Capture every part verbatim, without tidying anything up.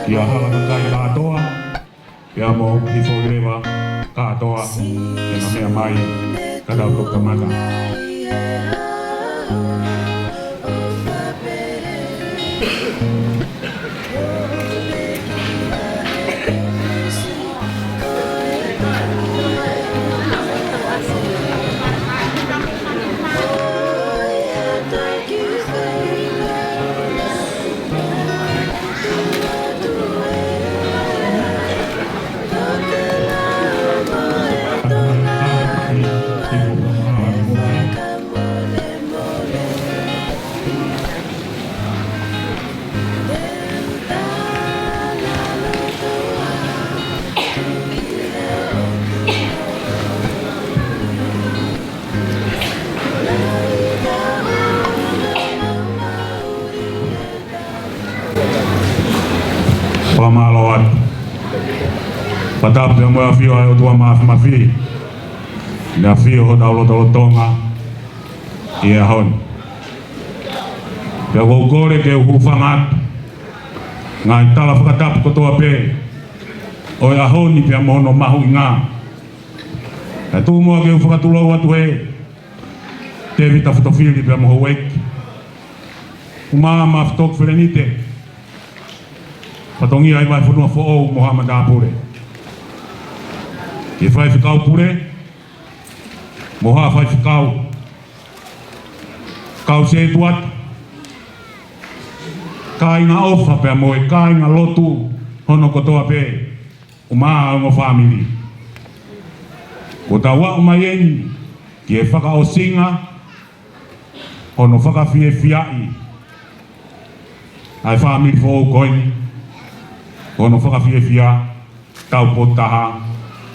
ʻi he hala kakai kātoa, pea mo e hifo leva kātoa, ʻe ngata mai, ka tau toki kamata. Fakamālō atu. Fakatapu pea mo e ʻafio ʻa e ʻOtua Māfimafi, ʻi he ʻafio hotau lotolotonga ʻi he ʻaho ni. Pea ʻoku ou kole ke u hūfanga atu he ngaahi tala fakatapu kotoa pē ʻo e ʻaho ni pea mo hono mahuʻinga. Kae tuku muʻa ke u fakatulou atu ē, Tēvita Fotofili pea mo houʻeiki, ʻumaʻā Mafitoku Felenite, fatongia ʻi Vahefonua Foʻou mo haʻa matāpule. Ki he faifekau pule, mo haʻa faifekau, kau sētuata, kāinga ʻofa pea mo e kāinga lotu hono kotoa pē, ʻumaʻā ongo fāmili. Kuo tau aʻu mai eni ki he fakaʻosinga hono fakafiefiaʻi ʻa e fāmili foʻou ko eni, hono fakafiefia tau pō taha,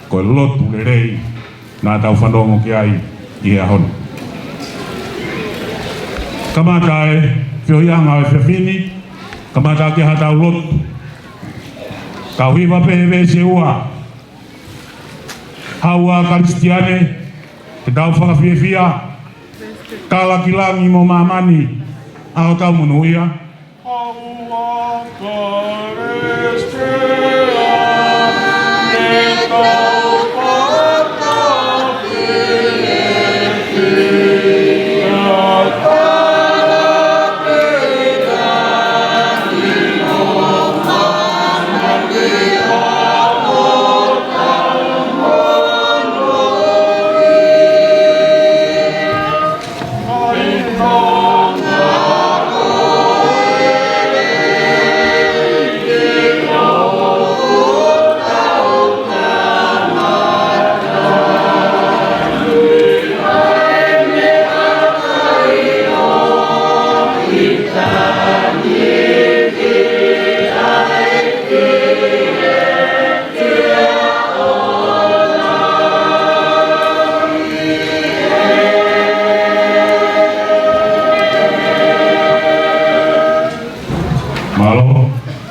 ko e lotu lelei naʻa tau fanongo ki ai ʻi he ʻaho ni. Kamata e feohiʻanga ʻo e efiafi ni, kamata ki haʻatau lotu. Tau hiva pē he veesi ua. Haʻu ā Kalisitiane, ke tau fakafiefia, tala ki langi mo māmani ʻa hotau monūʻia. Mālō,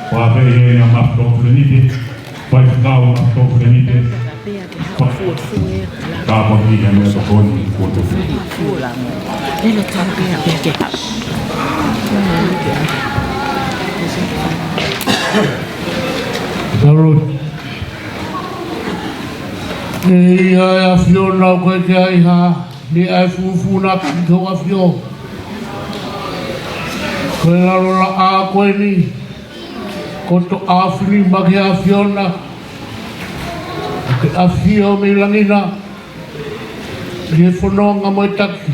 ʻofa pē ʻi he Mafitoku Felenite, faifekau Mafitoku Felenite, fa-, ka ko ki he meʻa tokoni, ko te fu. Salut. ʻE ʻi ai ʻa e ʻAfiona ʻoku ʻikai ke ʻi ai ha meʻa ʻe fufū ʻaki ki hoʻo ʻafio. Ko e lalo laʻā ko eni, ko hoto ʻaofinima ki he ʻAfiona, ke ʻafio mei langi na, ʻi he fononga mo e taki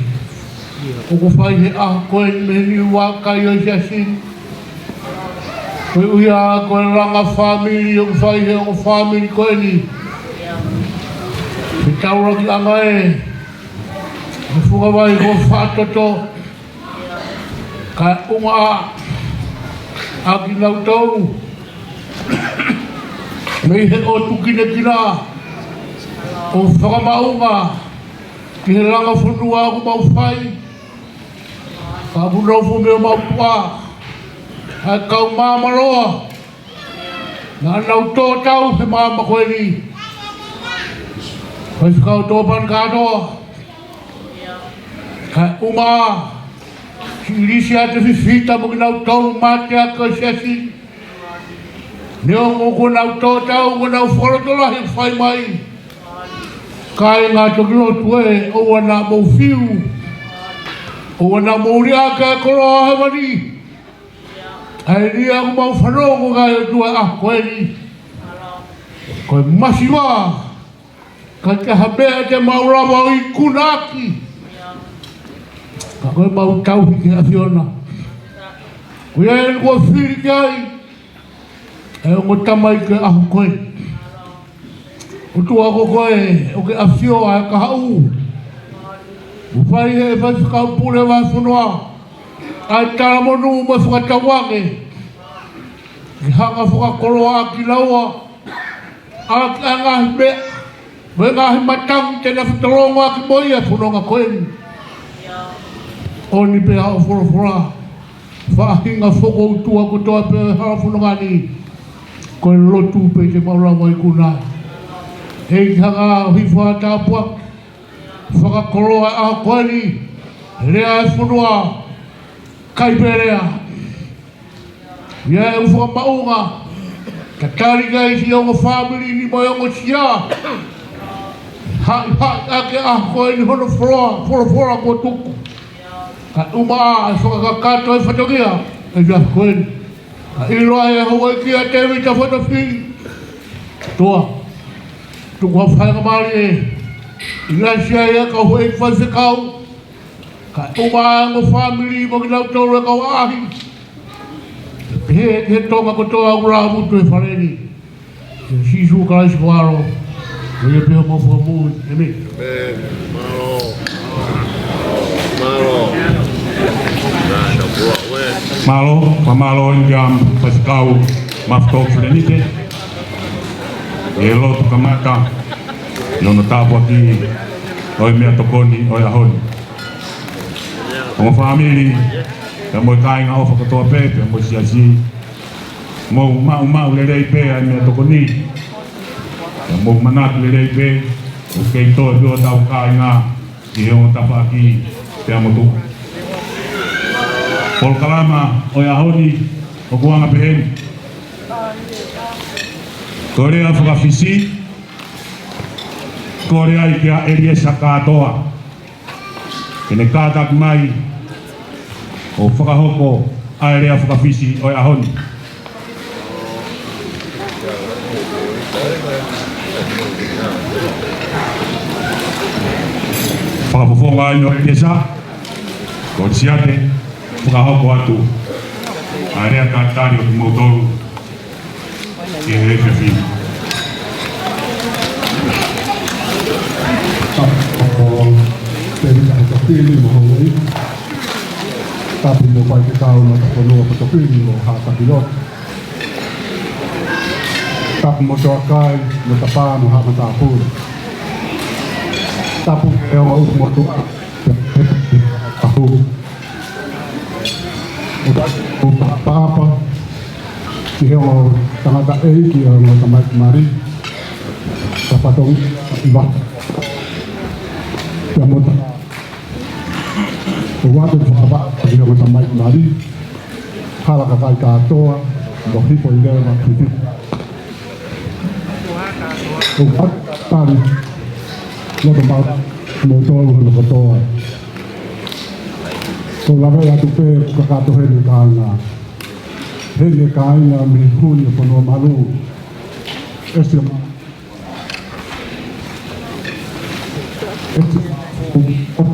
ʻoku fai he ʻaho ko eni mei he niʻihi ʻo e kakai ʻo e siasi ni. Koeʻuhi ko e langa fāmili ʻoku fai he ongo fāmili ko eni. He taulakiʻanga ē, he fungavai ko Fatoto, kae ʻumaʻā ʻa kinautolu mei he ʻotu kinekina ʻo fakamaʻunga ki he langa fonua ʻoku mau fai. Ka ʻoku nofo mei homau tuʻa ʻa e kau maama loa naʻa nau tō tau he maama ko eni. Faifekau tō pani kātoa, kae ʻumaʻā siʻi Lisiate Fifita mo kinautolu mateaki ʻo e siasi. Neongo ko ʻenau tō tau, ko ʻenau fakalotolahi ʻoku fai mai. Kāinga toki lotu ē, ʻoua naʻa mou fiu. ʻOua naʻa mou liʻaki ʻa e koloa ʻo hēvani. ʻA eni ʻoku mau fanongo ki ai ʻOtua ʻa ko eni. Ko e masiva. Ka ke ha meʻa te mau lava ʻo ikunaʻi. Ka ko e mau tauhi ki he ʻAfiona. Ko ia eni kuo fili ki ai ʻa e ongo tamaiki ʻo e ʻaho ko ē. ʻOtua ko koe ʻoku ke ʻafio ʻa e kahaʻu. Mo fai ʻe he faifekau pule vahefonua ʻa e talamonū mo e fakatauange. Ke hanga fakakoloa ʻaki kinaua ʻaki ʻa e ngaahi meʻa, mo e ngaahi matangi te na fetolongo ʻaki mo ia ʻa e fononga ko eni. ʻOni pē ʻa hoʻo folofola, faʻahinga foʻou ʻOtua kotoa pē ʻo e hala fononga ni, ko e lotu pē te mau lava ʻo ikunaʻi. ʻEiki, hanga ʻo hifo ʻa e tāpuaki, fakakoloa ʻa ko eni, lea ʻa e fonua, kai pē lea. ʻIo, ʻoku ou fakamaʻunga, ka tali ki ai siʻi ongo fāmili ni mo e ongo sia. Haʻi, haʻi ʻaki ʻa ko eni hono folofola, folofola kuo tuku. Kae ʻumaʻā ʻa e fakakakato ʻa e fatongia ʻo e efiafi ko eni. Kae ʻiloa ʻe houʻeiki ʻa Tēvita Fotofili. ʻOtua, tuku ha faingamālie ʻi he ʻasi ai ʻa e kau houʻeiki faifekau, kae ʻumaʻā ʻa e ongo fāmili mo kinautolu ʻa e kau ʻaʻahi. Pehē ki he Tonga kotoa ʻoku lāvutu he fale ni. ʻIa Sīsū Kalaisi ko e ʻAlo, ko ia pē homau Fakamoʻui. ʻĒmeni. ʻĒmeni. Mālō. Mālō. Mālō. Mālō, fakamālō eni kia Faifekau Mafutoa Felenite. ʻI he lotu kamata, ʻi hono tāpuakiʻi ʻo e meʻatokoni ʻo e ʻaho ni. Ongo fāmili, pea mo e kāinga ʻofa kotoa pē, pea mo e siasi. Mou maʻumaʻu lelei pē ʻa e meʻatokoni. Pea mou manatu lelei pē, ʻoku kei toe pē hotau kāinga ʻi he ongo tafaʻaki pea mo tuʻa. Polokalama ʻo e ʻaho ni, ʻoku anga pehē ni. Ko e lea faka-Fisi, kole ai kia ʻEliesa Kātoa ke ne kātaki mai ʻo fakahoko ʻa e lea faka-Fisi ʻo e ʻaho ni. Fakafofonga ʻeni ʻo ʻEliesa, ko Siate, fakahoko atu ʻa e lea talitali ʻo kimoutolu ki he efiafi ni. Tapu mo Tēvita Fotofili mo houʻeiki. Tapu mo Faifekau Matafonua Fotofili mo Haʻa Tapiloto. Tapu mo Toakai mo Tapa mo Haʻa Matāpule. Tapu e ongo ʻutu motuʻa. Tapu. ʻO pa-, ʻo pa-, paapa ki he ongo tangataʻeiki, ki he ongo tamaiki mali, ka patongi iva. Pea mo ta-, ʻoatu e fakapaapa ki he ongo tamaiki mali, hala kakai kātoa, mo hifo ʻi leva fifi. ʻOku ʻatā tali, loto mau, mo tolu hono kotoa. Ko e lave atu pē, kakato heni kāinga. Heni kāinga mei he huni ʻo Fonuamalu. ʻEsi ma. ʻEsi ma.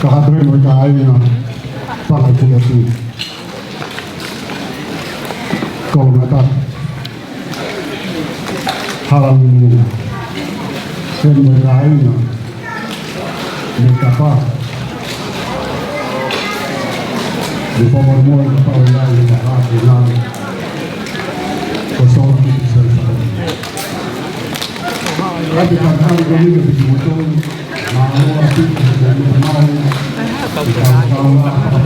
Kakato heni mo e kāinga. Paka Pulatu. Kolongataka. Halanunu. Heni mo e kāinga. Mei Kapa. Mei Fakamolemole Kapa ʻo e Lahi mo Haʻa Kūnga. Ko Sola ki Sela. Ati ka tali ko ni ka piki moto. Mālō ʻaupito he ko ni mai. Ka ka ka ka ka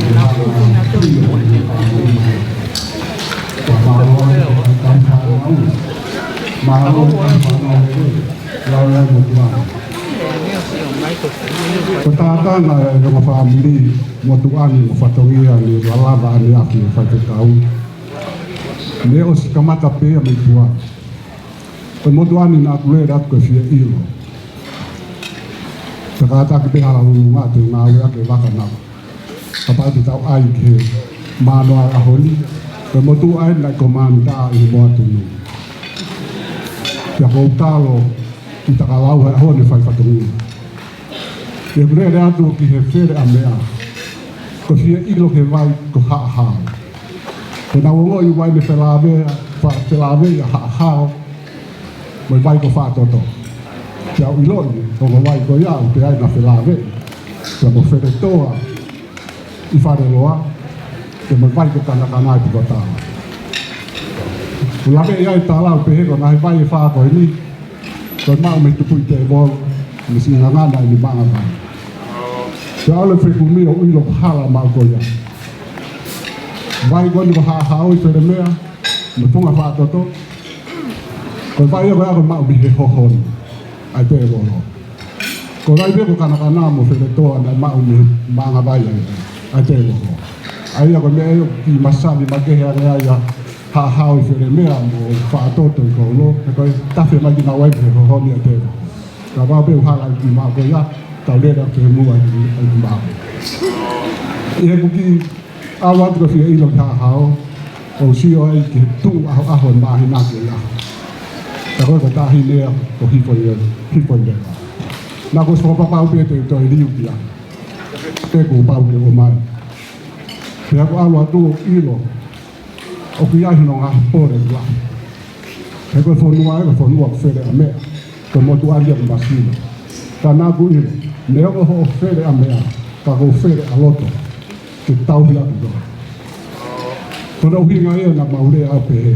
ka Ko e tātanga ʻa e ongo fāmili, motuʻa ni mo fatongia ni lalava ʻaneafi ʻo e faifekau. Ne ʻosi kamata pē ia mei tuʻa. Ko e motuʻa ni naʻa ku lele atu ko e fie ʻilo. Te kātaki pē hala lulunga te ngāue ake vaka nau. Kapau te tau ʻai ki he manoa ʻaho ni, ko e motuʻa eni naʻe komanitā ʻi Moatunu. Pea ko u talo ki Takalau he ʻaho ni fai fatongia. ʻI heʻeku lele atu ki he fele ʻa meʻa, ko e fie ʻilo ki he vai ko Haʻahao. Ko ʻenau ongoʻi vai ne felāveʻi, fa-, felāveʻi ʻa Haʻahao mo e vai ko Faʻatoto. Pea u ʻiloʻi, ongo vai ko ia ʻoku ʻi ai ʻena felāveʻi. Pea mo Feletoa ʻi Faleloa, pea mo e vai ko Kanakana ʻi Pukatala. ʻOku laveʻi ai e tala ʻo pehē ko e ngaahi vai ʻe fā ko eni, ko e maʻu mei he tupuʻi tēvolo, mo e siʻi ngangana ʻi he maʻanga vai. Pea ʻalu e fekumi ʻo ʻilo hala maʻu ko ia. Vai ko eni ko Haʻahao ʻi Felemea, mo Funga Faʻatoto. Ko e vai ia ko ia ko e maʻu mei he hohonu ʻa e tēvolo. Ko e vai pē ko Kanakana mo Feletoa naʻe maʻu mei he maʻanga vai ʻa e, ʻa e tēvolo. ʻA ia ko e meʻa ia ʻoku kiʻi masani makehe ange ai ʻa Haʻahao ʻi Felemea mo Faʻatoto ʻi Kolo, he ko e tafe mai kinaua ia mei he hohonu ʻa e tēvolo. Ka ʻoku pau pē ʻoku hala ʻi he kiʻi mā ko ia, tau lele atu ki he muʻa ʻi he kiʻi mā. ʻI heʻeku kiʻi ʻalu atu ko e fie ʻilo ki Haʻahao, ʻo sio ai ki he tuʻu ʻahoʻaho e māhina ko ia. Ka ko e ko e taʻahine ia ko Hifo ia, Hifo ia. Naʻa ku ʻosi fakapapau pē te u toe liliu ia. Te u pau ke ʻomai. Pea ʻoku ou ʻalu atu ʻo ʻilo ʻoku ʻi ai hono ngaahi pole lahi. He ko e fonua ē, ko e fonua ʻoku fele ʻa meʻa. Ko e motuʻa ia ʻoku masino. Ka naʻa ku ʻilo, neongo hoʻo fele ʻa meʻa, ka ʻoku ou fele ʻa loto ke tauhi ʻaki koe. Ko hono ʻuhinga ia naʻa mau lea ʻo pehē,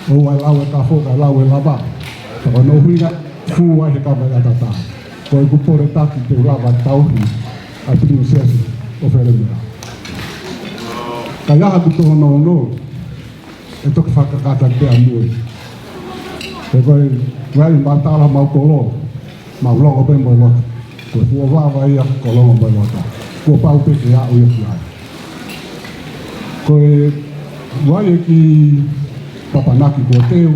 ʻoua ʻe lau e kafo, ka lau e lava. Ka ko hono ʻuhinga fua he kama ʻi ʻAtatā. Ko ʻeku pole taki te u lava tauhi ʻa e Pilinisesi ʻo Felemea. Ka ʻi ai haʻaku tōnounou, ʻe toki fakakata pē ʻa mui. He ko e vai matala mau Kolo, mau longo pē mo e loto. Ko e fuʻu vava ia ko e longo mo e loto. Kuo pau pē ke aʻu ia ki ai. Ko e vai ʻe ki Papanaki kuo teu.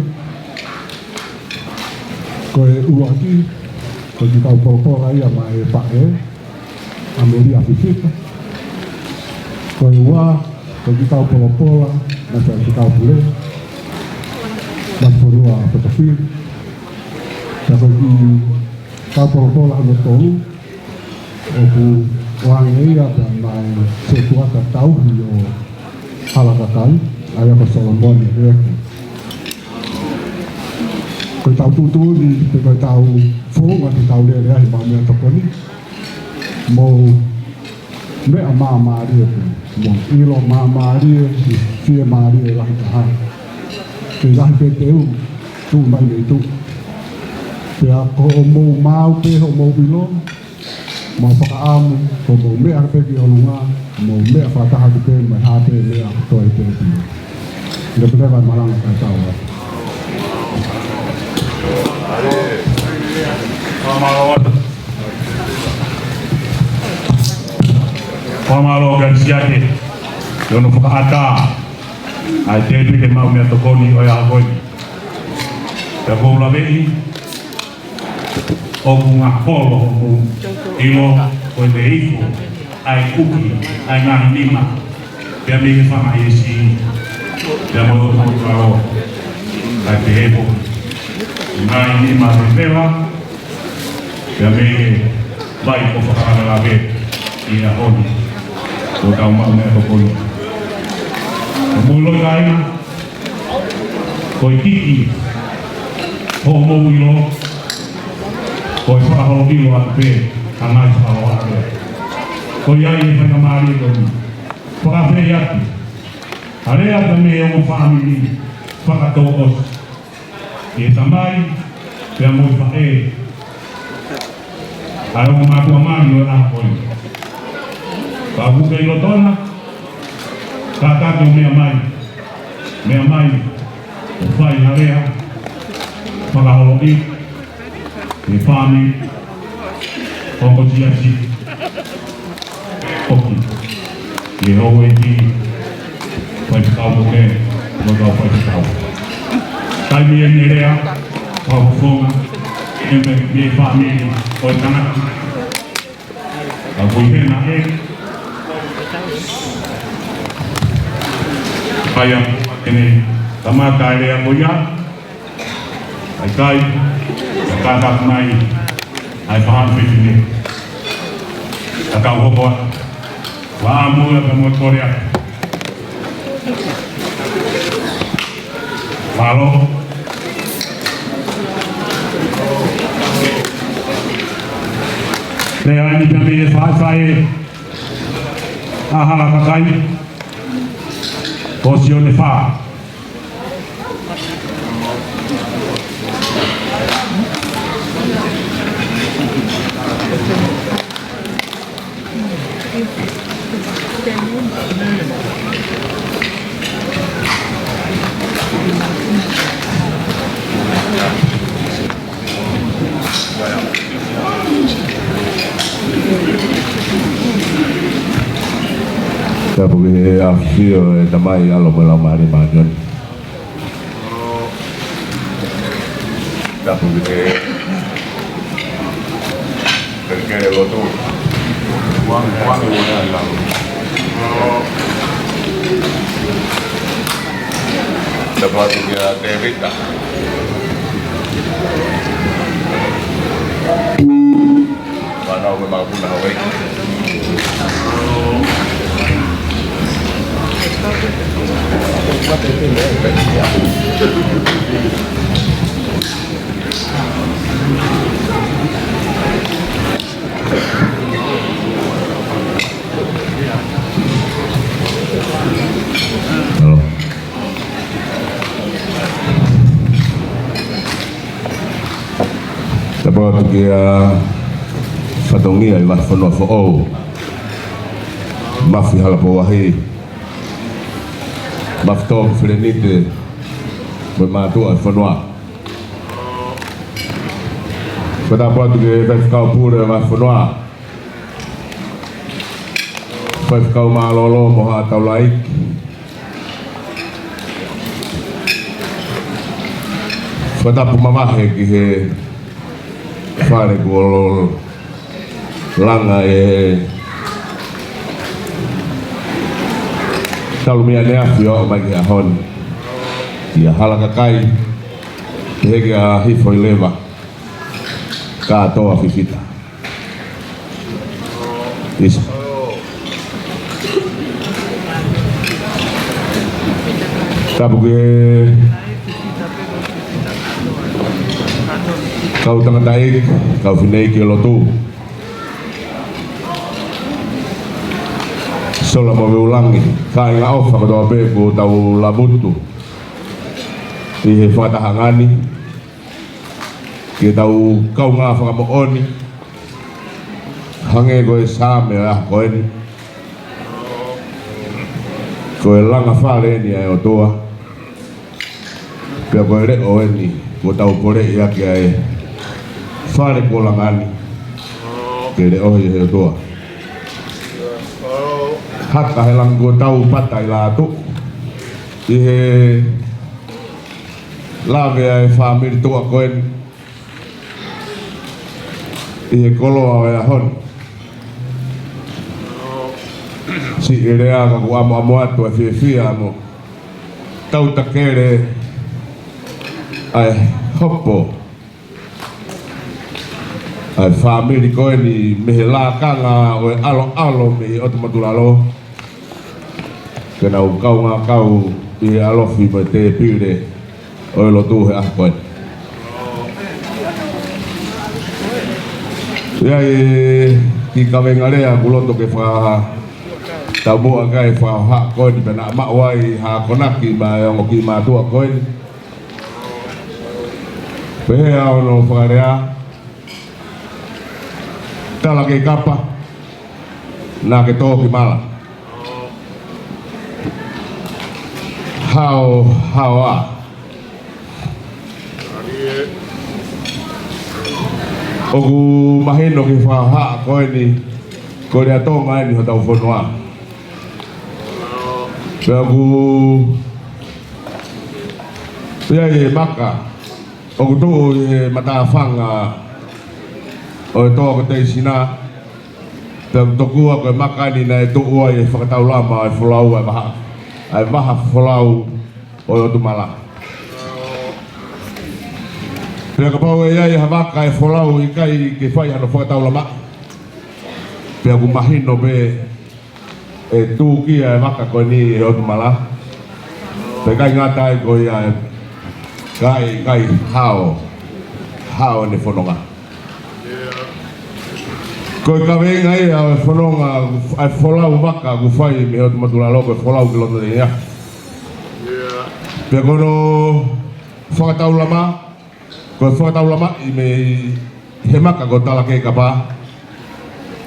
Ko e ʻuluaki, ko e kiʻi kau polopola ia maʻa e faʻē ʻa Melia Fifita. Ko e ua, ko e kiʻi kau polopola maʻa e kiʻi kau pule, maʻa e fonua Potofili. Pea ko e kiʻi kau polopola hono tolu, ʻoku ʻoange ia pea maʻa e setuata tauhi ʻo Halakakai, ʻa ia ko Solomone Reku. Ko ʻetau tuʻutuʻuni, pe ko ʻetau founga ke tau lele ai he maʻu meʻatokoni. Mou meʻa māmālie pē, mou ʻilo māmālie, fiemālie lahi taha. Kei lahi pē teu, tuʻu mai mei tuʻa. Pea ko hoʻomou maau pē hoʻomou ʻilo, mau fakaʻamu, ko hoʻomou meʻa pē ki ʻolunga, mou meʻa fakataha ki pē, mo e hā pē meʻa ʻoku toe pē pē. Leveleva e malanga kae tau ai. Fakamālō. Fakamālō kia Siake, ʻi hono fakaʻatā ʻa e tēpile maʻu meʻatokoni ʻo e ʻaho ko eni. Pea ʻoku ou laveʻi, ʻoku ngaholo hoʻomou ʻilo ko e veifo ʻa e kuki ʻa e ngaahi nima, pea mei he fanga ʻi he siʻi, pea mo e ʻotu ʻo kalo, kae pehē foki ngaahi nima he vela, pea mei he vai ko Fakalavelave ʻi he ʻaho ni, ko ʻetau maʻu meʻatokoni. Ko e mou ʻilo kāinga, ko e kiki hoʻomou ʻilo, ko e fakaholo ʻilo atu pē ʻa e ngaahi fakaholo atu pē. Ko ia ʻi he faingamālie ko eni, fakaafeʻi atu ʻa e lea pea mei he ongo fāmili fakatouʻosi, ʻi he tamai pea mo e faʻē ʻa e ongo mātuʻa mali ʻo e ʻaho ko eni. Ka ʻoku kei lotona, Kātaki ʻo meʻa mai, meʻa mai ʻo fai ha lea fakaholoʻi ki he fāmili ʻo e ongo siasi, ʻoku ʻi he houʻeiki, faifekau mole, mo e kau faifekau. Taimi eni e lea fakafofonga ʻe mei he fāmili ʻo e tangata. Ka ko e hena e paia ʻene kamata e lea ko ia. ʻAi kai, ka kātaki mai ʻa e fāmili fefine. Ka tau hoko atu. Ua ʻamu ia ka mo e kole atu. Mālō. Lea eni pea mei he faifekau ʻa Halakakai, ko Sione Fā. Tapu ki he ʻafio ʻo e Tamai, ʻAlo mo e Laumālie Māʻoniʻoni. Tapu ki he kelekele lotu. Uang, uang, uang, uang. Tapu atu kia Tēvita. Fānau mo e makapuna Hauaiki. Hello. Tapu atu kia fatongia ʻi Vahefonua Foʻou, Mafi Halapouahi, Mafi Tō Felenite, mo e mātuʻa ʻo e fonua. Fakatapu atu ki he faifekau pule ʻo e fonua, faifekau mālōlō mo haʻa taulaʻeiki. Fakatapu mavahe ki he fale kuo langa ʻe he talu mei ʻaneafi ʻo aʻu mai ki he ʻaho ni. ʻIa Halakakai, pehē kia Hifo ʻi Leva, kātoa fifita. ʻIsa. Tapu ki he kau tangataʻeiki, kau fineʻeiki ʻo e lotu. Sola mo Veulangi, kāinga ʻofa kotoa pē kuo tau lavutu ʻi he fakatahaʻanga ni, ke tau kaungā fakamoʻoni, hangē ko e Saame ʻo e ʻaho ko eni. Ko e langa fale eni ʻa e ʻOtua. Pea ko e leʻo eni kuo tau poleʻi ʻaki ʻa e fale kuo langa ni, ke leʻohi ʻe he ʻOtua. Haka he langi kuo tau pata ʻi lātuʻu ʻi he lave ʻa e fāmili tuʻa ko eni ʻi he koloa ʻo e ʻaho ni. Siʻi lea ka kuo ʻamuʻamu atu ʻa e fiefia mo tautakele ʻa e hopo ʻa e fāmili ko eni mei he lakanga ʻo e ʻaloʻalo mei ʻOtu Motu Lalo. Ke nau kaungā kau ʻi he ʻalofi mo e tēpile ʻo e lotu he ʻaho ko eni. ʻI ai e kiʻi kaveinga lea ʻoku loto ke fakataumuʻa ki ai e fakahohaʻa ko eni pea naʻa maʻu ai ha akonaki mei he ongo kiʻi mātuʻa ko eni. Pehē ʻa hono fakalea: Tala kei kapa, naʻa ke tō ki mala. Haohaoa. ʻOku mahino ki he fakahohaʻa ko eni, ko e lea Tonga eni hotau fonua. Pea ʻoku ʻi ai e maka ʻoku tuʻu ʻi he matāfanga ʻo e toa ko Teisina. Pea ʻoku tokua ko e maka eni naʻe tuʻu ai e fakataulama ʻa e folau ʻa e vaha, ʻa e vaha folau ʻo e ʻOtu Mala. Pea kapau ʻe ʻi ai ha vaka ʻe folau ʻikai ke fai hano fakataulama, pea ʻoku mahino pē ʻe tūkia e vaka ko eni ʻe he ʻOtu Mala. Pea ʻikai ngata ai ko ia, ʻikai, ʻikai hao, hao ʻene fononga. Ko e kaveinga ia ʻo e fononga, ʻa e folau vaka ʻoku fai mei he ʻOtu Matulalo, ko e folau ki loto ia. Pea ko hono fakataulama, ko e fakataulamaʻi mei he maka ko Talakekapa,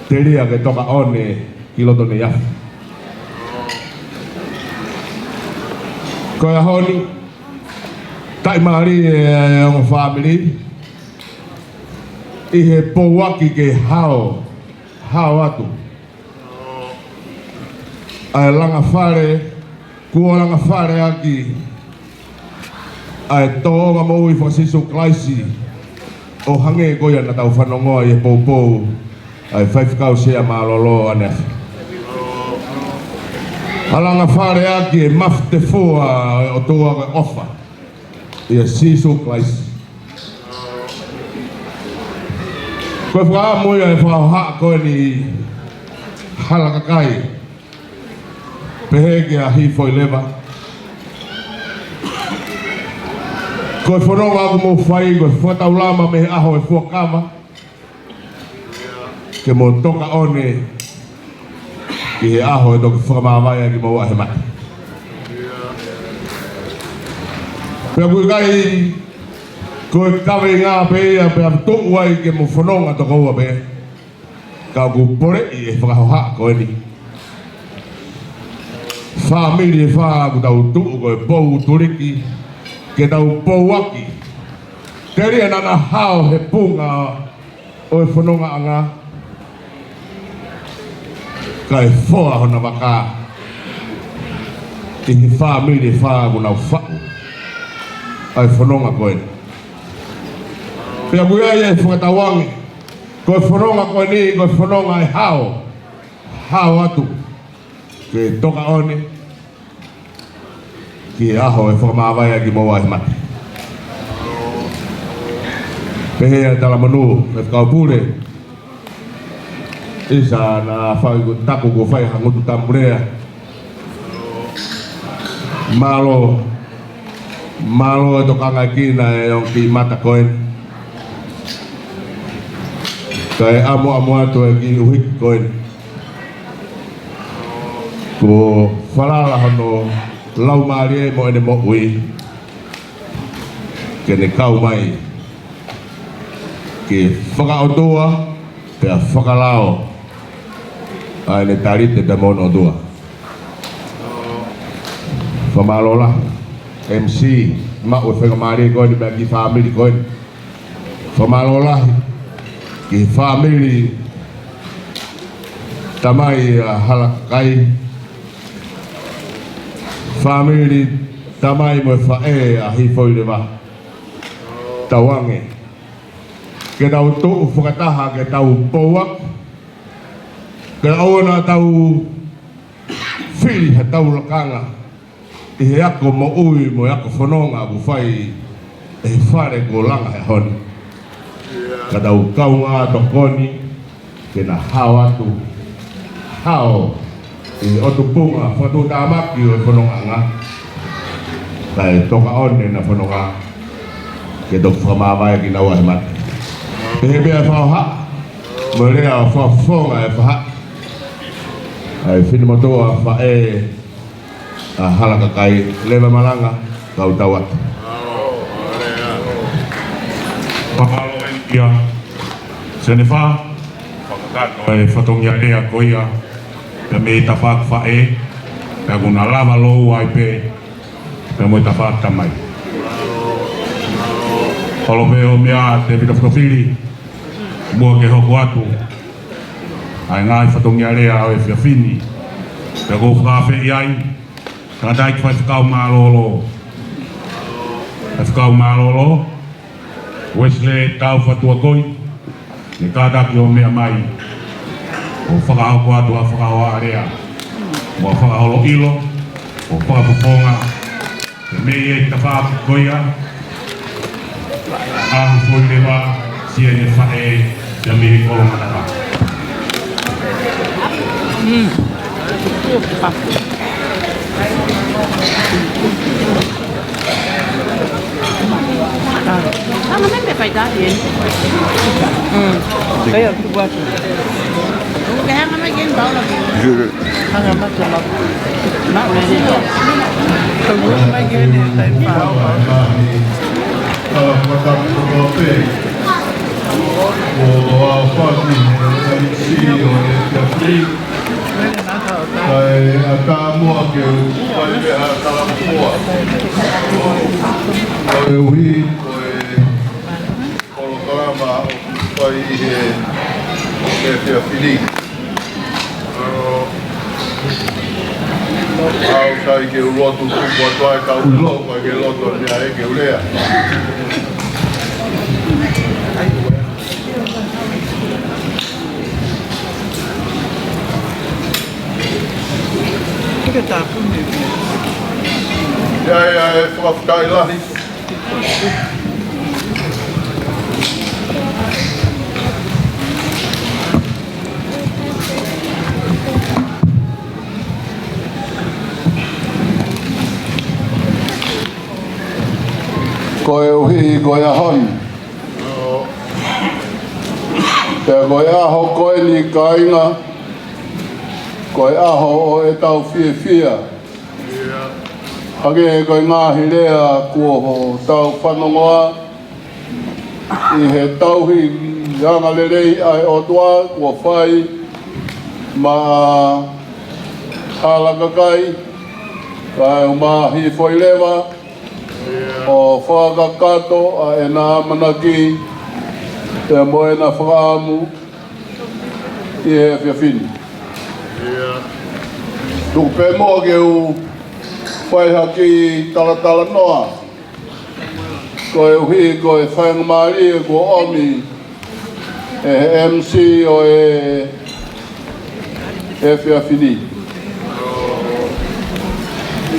telia ke toka ʻo ne ki loto ne afi. Ko e ʻaho ni, taʻimālie e ongo fāmili ʻi he pouaki ke hao, hao atu ʻa e langa fale, kuo langa fale ʻaki ʻa e tōʻonga moʻui faka-Sīsū Kalaisi, ʻo hangē ko ia naʻa tau fanongoa ʻi he poupou ʻa e Faifekau Sea Mālōlō ʻaneafi. ʻA e langa fale ʻaki e mafutefua ʻo e ʻOtua ko e ʻofa ʻia Sīsū Kalaisi. Ko e fakaʻamu ia e fakahohaʻa ko eni Halakakai, pehē kia Hifoileva. Ko e fononga ʻoku mou fai, ko e fakataulama mei he ʻaho ʻe fuakava, ke mou toka ʻo ne ki he ʻaho ʻe toki fakamāvae ʻaki kimoua he mate. Pea ʻoku ʻikai ko e kaveinga pē ia pea tuʻu ai ke mou fononga tokoua pē, ka ʻoku poleʻi e fakahohaʻa ko eni. Fāmili ʻe fā ʻoku tau tuʻu ko e pou tuliki, ke tau pouaki. Telia naʻa na hao he punga ʻo e fonongaʻanga, kae foa hona vaka ʻi he fāmili ʻe fā ʻoku nau faʻu ʻa e fononga ko eni. Pea ʻoku ʻi ai e fakatauange, ko e fononga ko eni, ko e fononga ʻe hao, hao atu ke toka ʻo ne ki he ʻaho ʻe fakamāvae ʻaki kimoua he mate. Pehē ʻa e talamonū, Faifekau Pule, ʻisa naʻa fai ko taku ko fai ha ngutu tamu lea. Mālō, mālō e tokanga ki he ongo kiʻi mata ko eni. Kae ʻamuʻamu atu e kiʻi ʻuhiki ko eni. Kuo falala hono laumālie mo ʻene moʻui ke ne kau mai ke fakaʻotua pea fakalao ʻa ʻene talite pea mo hono ʻOtua. Fakamālō lahi M C, maʻu e faingamālie ko eni pea ki he fāmili ko eni. Fakamālō lahi ki he fāmili tamai ʻa Halakakai, fāmili tamai mo e faʻē ʻa Hifoileva. Tauange ke tau tuʻu fakataha ke tau pouaki, ke ʻoua naʻa tau fili ha tau lakanga ʻi he ako moʻui mo e ako fononga ʻoku fai ʻe he fale kuo langa he ʻaho ni. Ka tau kaungā tokoni ke na hao atu, hao ʻi he ʻotu punga fakatuʻutāmaki ʻo e fonongaʻanga, kae toka ʻo ne na fononga ke toki fakamāvae ʻaki kinaua he mate. Pehē pē ʻa e fakahohaʻa mo e lea ʻo e fakafofonga e faʻahi ʻa e finemotuʻa faʻē ʻa Halakakai. Leva malanga, kau tau atu. Mahalo ʻEiki Senefa, fakakakato e fatongia lea ko ia, pea mei he tafaʻaki faʻē, pea ʻoku na lava lōua ai pē Pea mo e tafaʻaki tamai. Holo pē ʻo meʻa Tēvita Fotofili, muʻa ke hoko atu ʻa e ngaahi fatongia lea ʻo e efiafi ni. Pea ʻoku ou fakaafeʻi ai, tangataʻeiki faifekau mālōlō. Faifekau mālōlō, Uesilē Taufatuakoi, ne kātaki ʻo meʻa mai ʻo fakahoko atu ʻa e fakahoa lea, mo e fakaholo ʻilo, ʻo fakafofonga e meʻa ʻi he tafaʻaki ko ia, ʻa Foʻi Leva, siʻene faʻē, pea mei he Kolongataka. Kae ʻatā muʻa ke u fai pē ha talafua. Koeʻuhi ko e polokalama ʻoku fai ʻi he efiafi ni. ʻOku ou sai ke u lotu tuku atu ai kau ʻilo, kae ke lotu atu ai ke u lea. ʻIo, ʻio, ʻio, fakafetaʻi lahi. Koeʻuhi ko e ʻaho ni, pea ko e ʻaho ko eni, kāinga, ko e ʻaho ʻo ʻetau fiefia. Hangē ko e ngaahi lea kuo tau fanongoa ʻi he tauhi angalelei ʻa e ʻOtua kuo fai maʻa Halakakai, kae ʻumaʻā Foʻi Leva, ʻo fakakakato ʻa ʻena ʻamanaki pea mo ʻena fakaʻamu ʻi he efiafi ni. Tuku pē muʻa ke u fai ha kiʻi talatalanoa, koeʻuhi ko e faingamālie kuo ʻomi ʻe he M C ʻo e efiafi ni.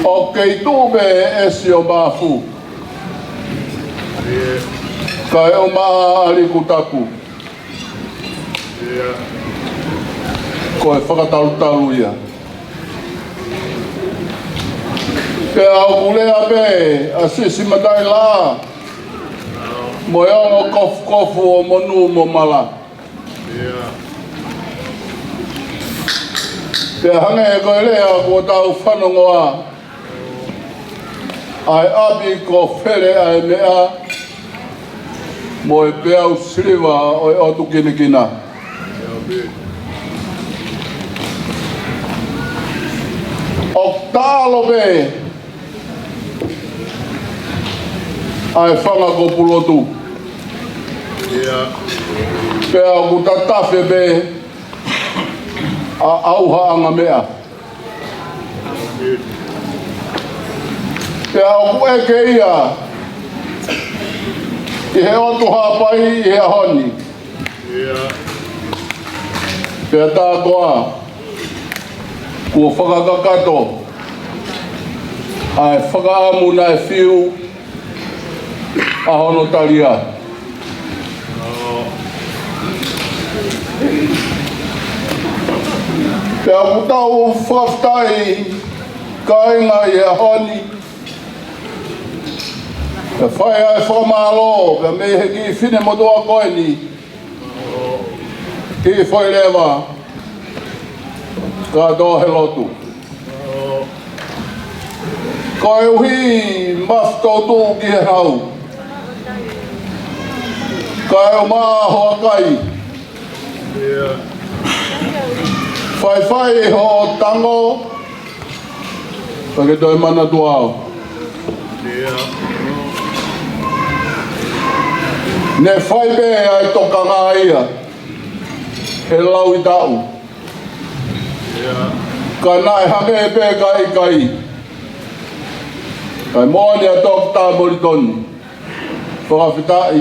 ʻOku kei tuʻu pē ʻEsi ʻo Mafu, kae ʻumaʻā ʻAlikutapu. Ko e fakatalutalu ia. Pea ʻoku lea pē ʻa Sisi Mataʻilaʻā mo e ongo kofukofu ʻo Monū mo Mala. Pea hangē ko e lea kuo tau fanongoa, ʻa e ʻapi ko Fele ʻa e meʻa, mo e peau siliva ʻo e ʻotu kinakina. ʻOku taʻalo pē ʻa e fanga ko Pulotu. Pea ʻoku tatafe pē ʻa ʻauha anga meʻa. Pea ʻoku ʻeke ia ʻi he ʻOtu Haʻapai ʻi he ʻaho ni. Pea tā koā kuo fakakakato ʻa e fakaʻamu naʻe fiu ʻa hono talia. Pea ʻoku tau fakafetaʻi kāinga ʻi he ʻaho ni, pea fai ʻa e fakamālō pea mei he kiʻi finemotuʻa ko eni, kiʻi Foʻi Leva, kātoa he lotu. Koeʻuhi Mafu Toutuʻu ki he Hau, kae ʻumaʻā Hoʻakai. Faifai hoʻo tango, pea ke toe manatu au. Ne fai pē ʻa e tokanga ia he lauʻi taʻu. Ka naʻe hangē pē ka ʻikai. Kae moʻoni ʻa Toketā Molitoni. Fakafetaʻi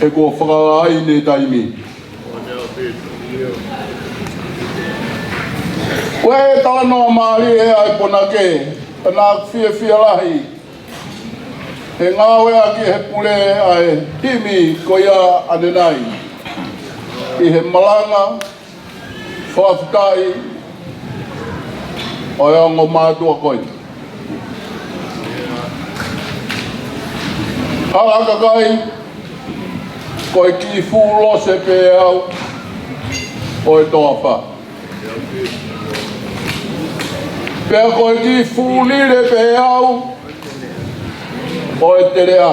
he kuo fakalahi ʻene taimi. Ko e talanoa mālie ʻa e ponake, ka naʻa ku fiefia lahi he ngāueʻaki ʻe he pule ʻa e himi ko ia ʻanenai ʻi he malanga fakafetaʻi ʻo e ongo mātuʻa ko eni. Hala kakai, ko e kiʻi fuʻu lose pē au ʻo e toafa. Pea ko e kiʻi fuʻu lile pē au ʻo e teleʻa.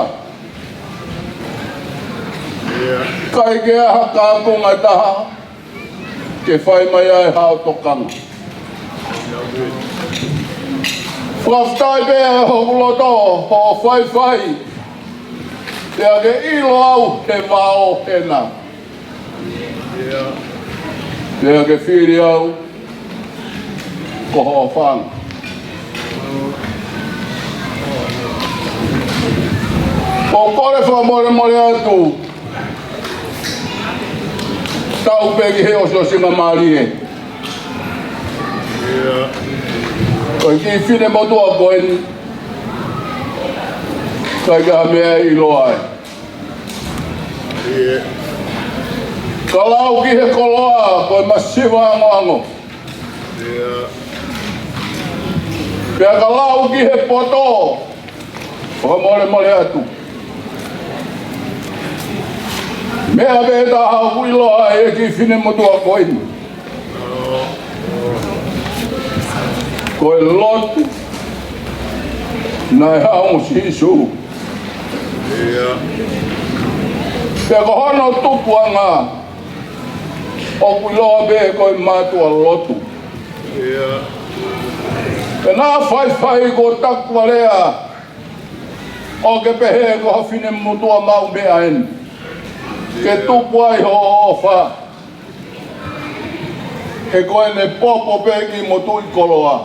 ʻIkai ke ʻi ai ha kaunga ʻe taha ke fai mai ai haʻo tokanga. Fakafetaʻi pē ʻa hoku loto hoʻo faifai, pea ke ʻilo au he vao hena. Pea ke fili au ko hoʻo fanga. ʻOku ou kole fakamolemole atu, tau pē ki he ʻosiʻosingamālie. Ko e kiʻi finemotuʻa ko eni, ʻikai ke ʻi ai ha meʻa ʻe ʻiloa ai. Ka lau ki he koloa, ko e masiva angoango. Pea ka lau ki he poto, fakamolemole atu. Meʻa pē taha ʻoku ʻiloa ai ʻe he kiʻi finemotuʻa ko eni, ko e lotu naʻe haʻu mo Sīsū. Pea ko hono tupuʻanga ʻoku ʻiloa pē ko e mātuʻa lotu. Pea naʻa faifai ko taku alea ʻo ke pehē ko ha finemotuʻa maʻu meʻa eni ke tupu ai hoʻo ʻofa. He ko ʻene popo pē ki motuʻi koloa,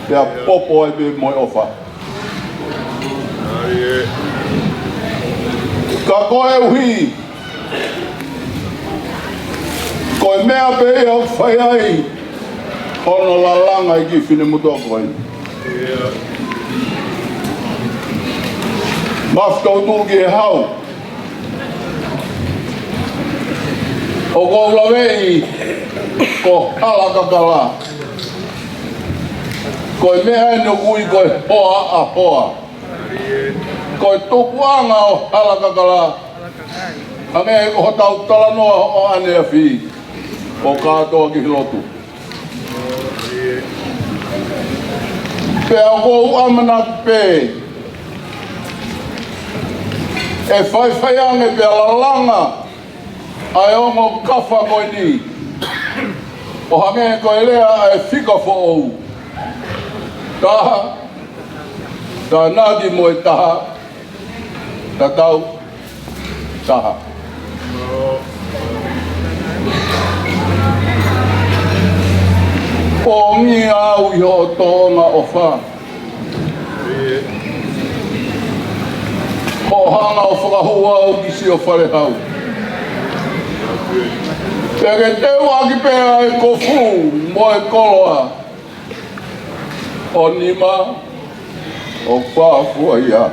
pea popo ai pē mo e ʻofa. Ka koeʻuhi ko e meʻa pē ia ʻoku fai ai hono lalanga ʻa e kiʻi finemotuʻa ko eni. Mafi tau tuʻu ki he hau. ʻOku ou laveʻi ko Halakakala. Ko e meʻa eni ʻoku ui ko e hoa ʻa hoa. Ko e tupuʻanga ʻo Halakakala, hangē ko hotau talanoa ʻo ʻaneafi, ʻo kātoa ki he lotu. Pea ʻoku ou ʻamanaki pē ʻe faifai ange pea lalanga ʻa e ongo kafa ko eni, ʻo hangē ko e lea ʻa e fika foʻou: Taha, tānaki mo e taha, tatau, taha. Pongia au ʻi hoʻo tōʻonga ʻofa. Hoʻo hanga ʻo fakahū au ki siʻo fale hau. Pea ke teuʻaki pē ʻa e kofu mo e koloa ʻo nima ʻo fafua ia.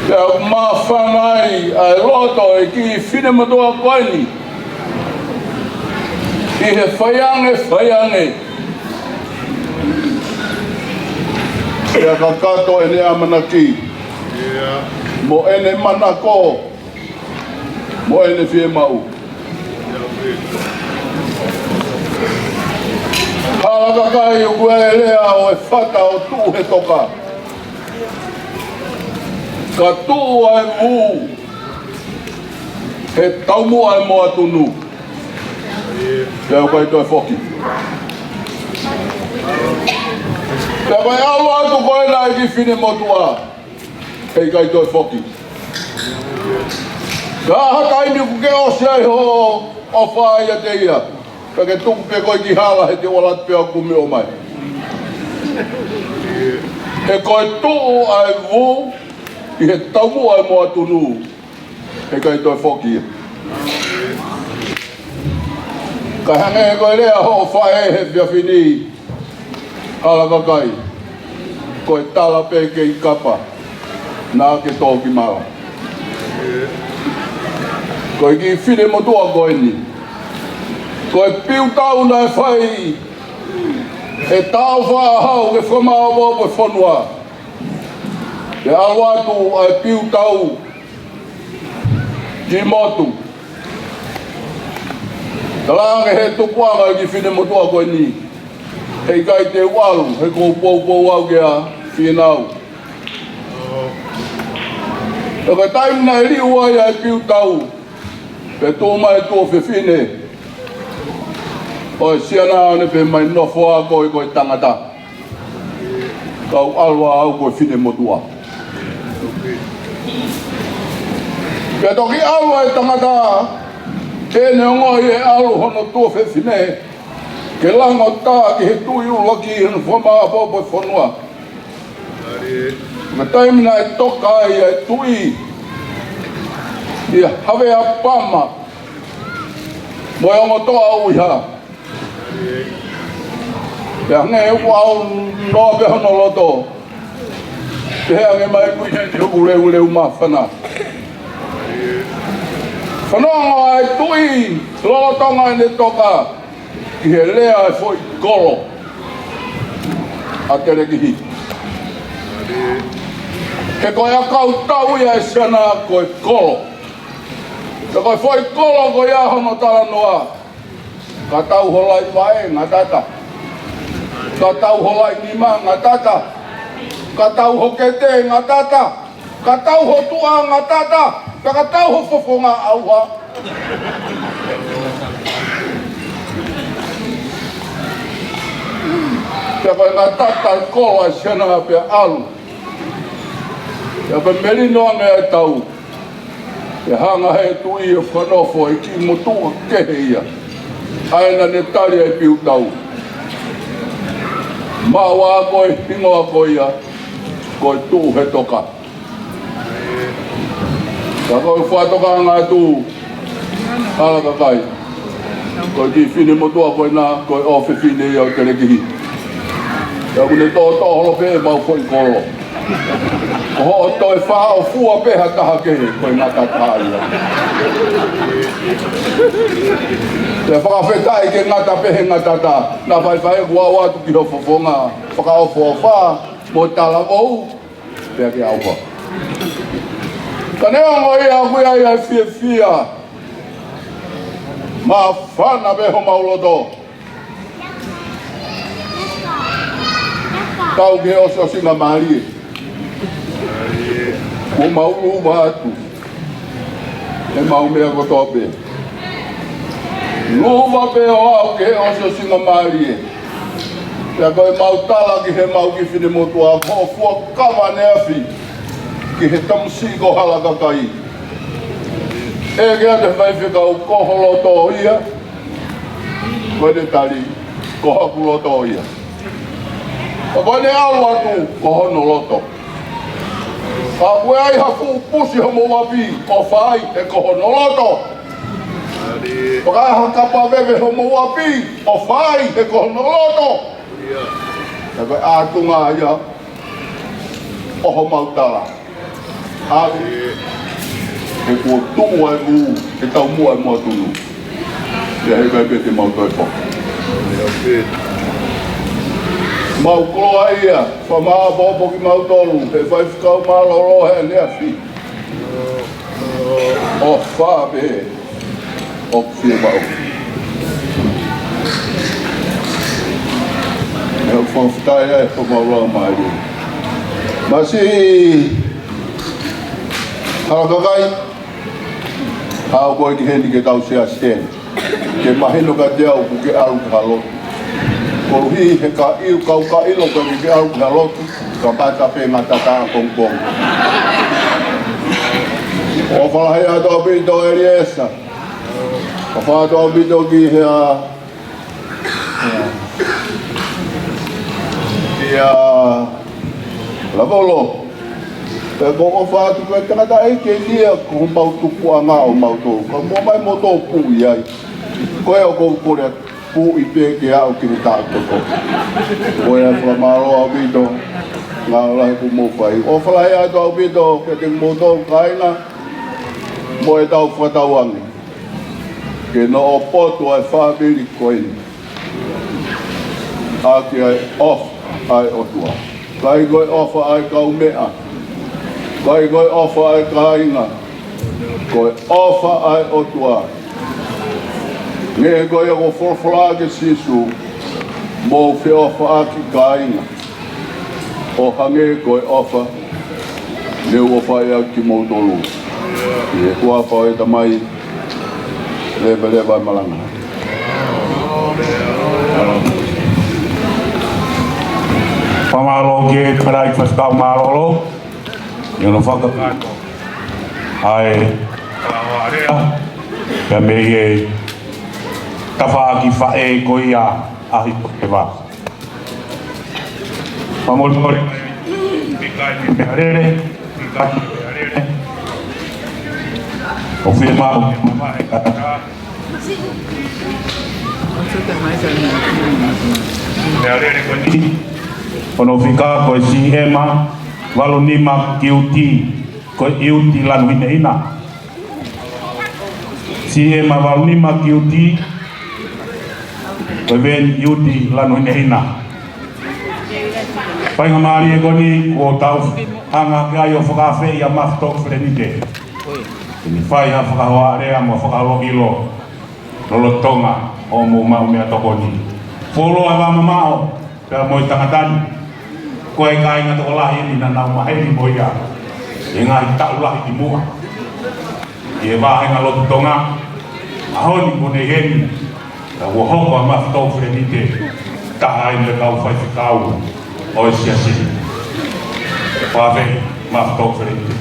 Pea ʻoku māfana ai ʻa e loto ʻo e kiʻi finemotuʻa ko eni ʻi he faiange, faiange. Pea kakato ʻene ʻamanaki mo ʻene manako mo ʻene fiemaʻu. Halakakai, ʻoku ʻi ai e lea ʻo e fata ʻoku tuʻu he toka, ka tuʻu ʻa e mū he taumuʻa ʻo e moa tunu. Pea ʻoku ʻikai toe foki. Pea ko e ʻalu atu ko ena ʻa e kiʻi finemotuʻa, heʻikai toe foki. Ka ʻi ha taimi kuo ke ʻosi ai hoʻo ʻofa ʻiate ia, pea ke tuku pē koe ki hala he te u ʻalu atu pē au ʻo kumi ʻo ʻomai. He ko e tuʻu ʻa e vū ʻi he taumuʻa ʻo e moʻatunu, heʻikai toe foki ia. Ka hangē ko e lea hoʻo faʻē he efiafi ni, Halakakai, ko e tala pē kei kapa, naʻa ke tō ki mala. Ko e kiʻi finemotuʻa ko eni, ko e piutau naʻe fai ʻe Tāufaʻāhau ke fakamaʻopoʻopo e fonua. Pea ʻalu atu ʻa e piutau ki motu. Talaange he tupuʻanga ʻo e kiʻi finemotuʻa ko eni, heʻikai te u ʻalu, he ʻoku ou poupou au kia Fīnau. Pea ko e taimi naʻe liʻu ai ʻa e piutau, pea tuʻu mai e tuofefine, ʻo e siana ʻo ne pehē mai, nofo ā koe ko e tangata, kau ʻalu ā au ko e finemotuʻa. Pea toki ʻalu ʻa e tangata, ʻi heʻene ongoʻi e ʻalu hono tuofefine, ke langotā ki he tuʻi ʻuluaki ʻi hono fakamaʻopoʻopo e fonua. Ko e taimi naʻe toka ai ʻa e tuʻi ʻia Havea Pama mo e ongo toʻa ʻUiha, pea hangē ʻoku ʻaunoa pē hono loto, pehē ange mai, kuini eni hoku leuleu māfana. Fanongo ʻa e tuʻi lolotonga ʻene toka ki he lea ʻa e foʻi kolo ʻa Telekihi. He ko e ʻakau tau ia ʻa e siana ko e kolo. Pea ko e foʻi kolo ko ia hono talanoa, ka tau ho laʻi vaʻe ngatata, ka tau ho laʻi nima ngatata, ka tau ho kete ngatata, ka tau ho tuʻa ngatata, pea ka tau ho fofonga ʻauha. Pea ko e ngatata e kolo ʻa e siana pea ʻalu. Pea ko e melino ange ʻa e tau, pea hanga he tuʻi ʻo fakanofo e kiʻi motuʻa kehe ia, ʻa ē naʻa ne tali ai e piutau. Maʻu ā ko e hingoa ko ia ko e Tuʻu he Toka. Ka ko e fakatokanga atu, Halakakai, ko e kiʻi finemotuʻa ko ena, ko e ʻofefine ia ʻo Telekihi. Pea ʻoku ne toʻotoʻo holo pē ʻemau foʻi kolo. Ko hoʻo toe faʻo fua pē ha taha kehe, ko e ngatata ia. Pea fakafetaʻi ke ngata pē he ngatata, naʻa faifai kuo ʻalu atu ki ho fofonga fakaʻofoʻofa mo talavou, pea ke ʻauha. Ka neongo ia, ʻoku ʻi ai ʻa e fiefia, māfana pē homau loto. Kau ki he ʻosiʻosingamālie. Kuo mau luva atu ʻemau meʻa kotoa pē. Luva pē ʻo aʻu ki he ʻosiʻosingamālie. Pea ko ʻemau tala ki heʻemau kiʻi finemotuʻa, ko hoʻo fuakava ʻaneafi ki he tamasiʻi ko Halakakai. ʻEke atu ki he faifekau, ko ho loto ia? Ko ʻene tali, ko hoku loto ia. Ka ko ʻene ʻalu atu, ko hono loto. Ka ʻoku ʻi ai ha fuʻu pusi homou ʻapi, ʻofa ai, he ko hono loto. Ka ʻi ai ha kapa veve homou ʻapi, ʻofa ai, he ko hono loto. Ka ko e ʻātunga ia ʻo homau tala. ʻAlu, he kuo tuʻu ʻa e vū he taumuʻa ʻo e moʻatunu. Pea heʻikai pē te mau toe foki. Mau koloaʻia, fakamaʻopoʻopo kimautolu, he faifekau mālōlō he ʻaneafi. ʻOfa pē ʻoku fiemaʻu. ʻOku fakafetaʻi ai homau laumālie. Masiʻi Halakakai, haʻu koe ki heni ke tau share stand. Ke mahino kiate au ʻoku ke ʻalu ki ha lotu. Koluhi he ka ʻiu kau ka ʻilo ko e ke ʻalu ki ha lotu, ka pata pē ngata tā kongokongo. ʻOfa lahi atu ʻaupito ʻEliesa. ʻOfa atu ʻaupito ki he ʻa, ki he ʻa Lavolo. Pea ko e ʻofa atu ko e tangataʻeiki ʻeni ia ko homau tupuʻanga ʻo mautolu. Ka mou ō mai mou tō puʻi ai. Ko e ʻoku ou kole atu. Puʻi pē ke aʻu ki he taʻu toko. Ko ia fakamālō ʻaupito. Ngāue lahi kuo mou fai. ʻOfa lahi atu ʻaupito kiate kimoutolu kāinga. Mo ʻetau fakatauange ke noʻo poto ʻa e fāmili ko eni ʻaki ʻa e ʻofa ʻa e ʻOtua. ʻIkai ko e ʻofa ʻa e kaumeʻa. ʻIkai ko e ʻofa ʻa e kāinga. Ko e ʻofa ʻa e ʻOtua. Neongo ko ia ko e folofola ʻa Sīsū, mou feʻofaʻaki kāinga ʻo hangē ko e ʻofa ne u ʻofa ʻaki kimoutolu. ʻI he huafa ʻo e Tamai, leveleva e malanga. Fakamālō ki he Kalaisi Faifekau Mālōlō. ʻI hono fakakakato ʻa e kalaoa lea pea mei he tafaʻaki faʻē ko ia ʻa Hikeva. Fakamolemole, fika ʻi he meʻalele, fika ʻi he meʻalele. ʻOku fiemaʻu ke mavahe kātaki. Meʻalele ko eni, ko hono fika ko e C M valu nima Q T, ko e Iuti Lanu Hinehina. C M valu nima Q T, ko e Veni Iuti Lanu Hinehina. Faingamālie ko eni kuo tau hanga ki ai ʻo fakaafeʻi ʻa Mafitoku Felenite ke ne fai ha fakahoa lea mo fakaholo ʻilo lolotonga ʻo mou maʻu meʻatokoni. Fuoloa e vā mamaʻo pea mo e tangata ni. Ko e kāinga tokolahi eni naʻa nau maheni mo ia ʻi he ngaahi taʻu lahi kimuʻa ʻi he vāhenga lotu Tonga. ʻAho ni kuo ne ʻi heni, ka kuo hoko ʻa Mafitoku Felenite taha ai mo e kau faifekau ʻo e siasi. Fakaafeʻi Mafitoku Felenite.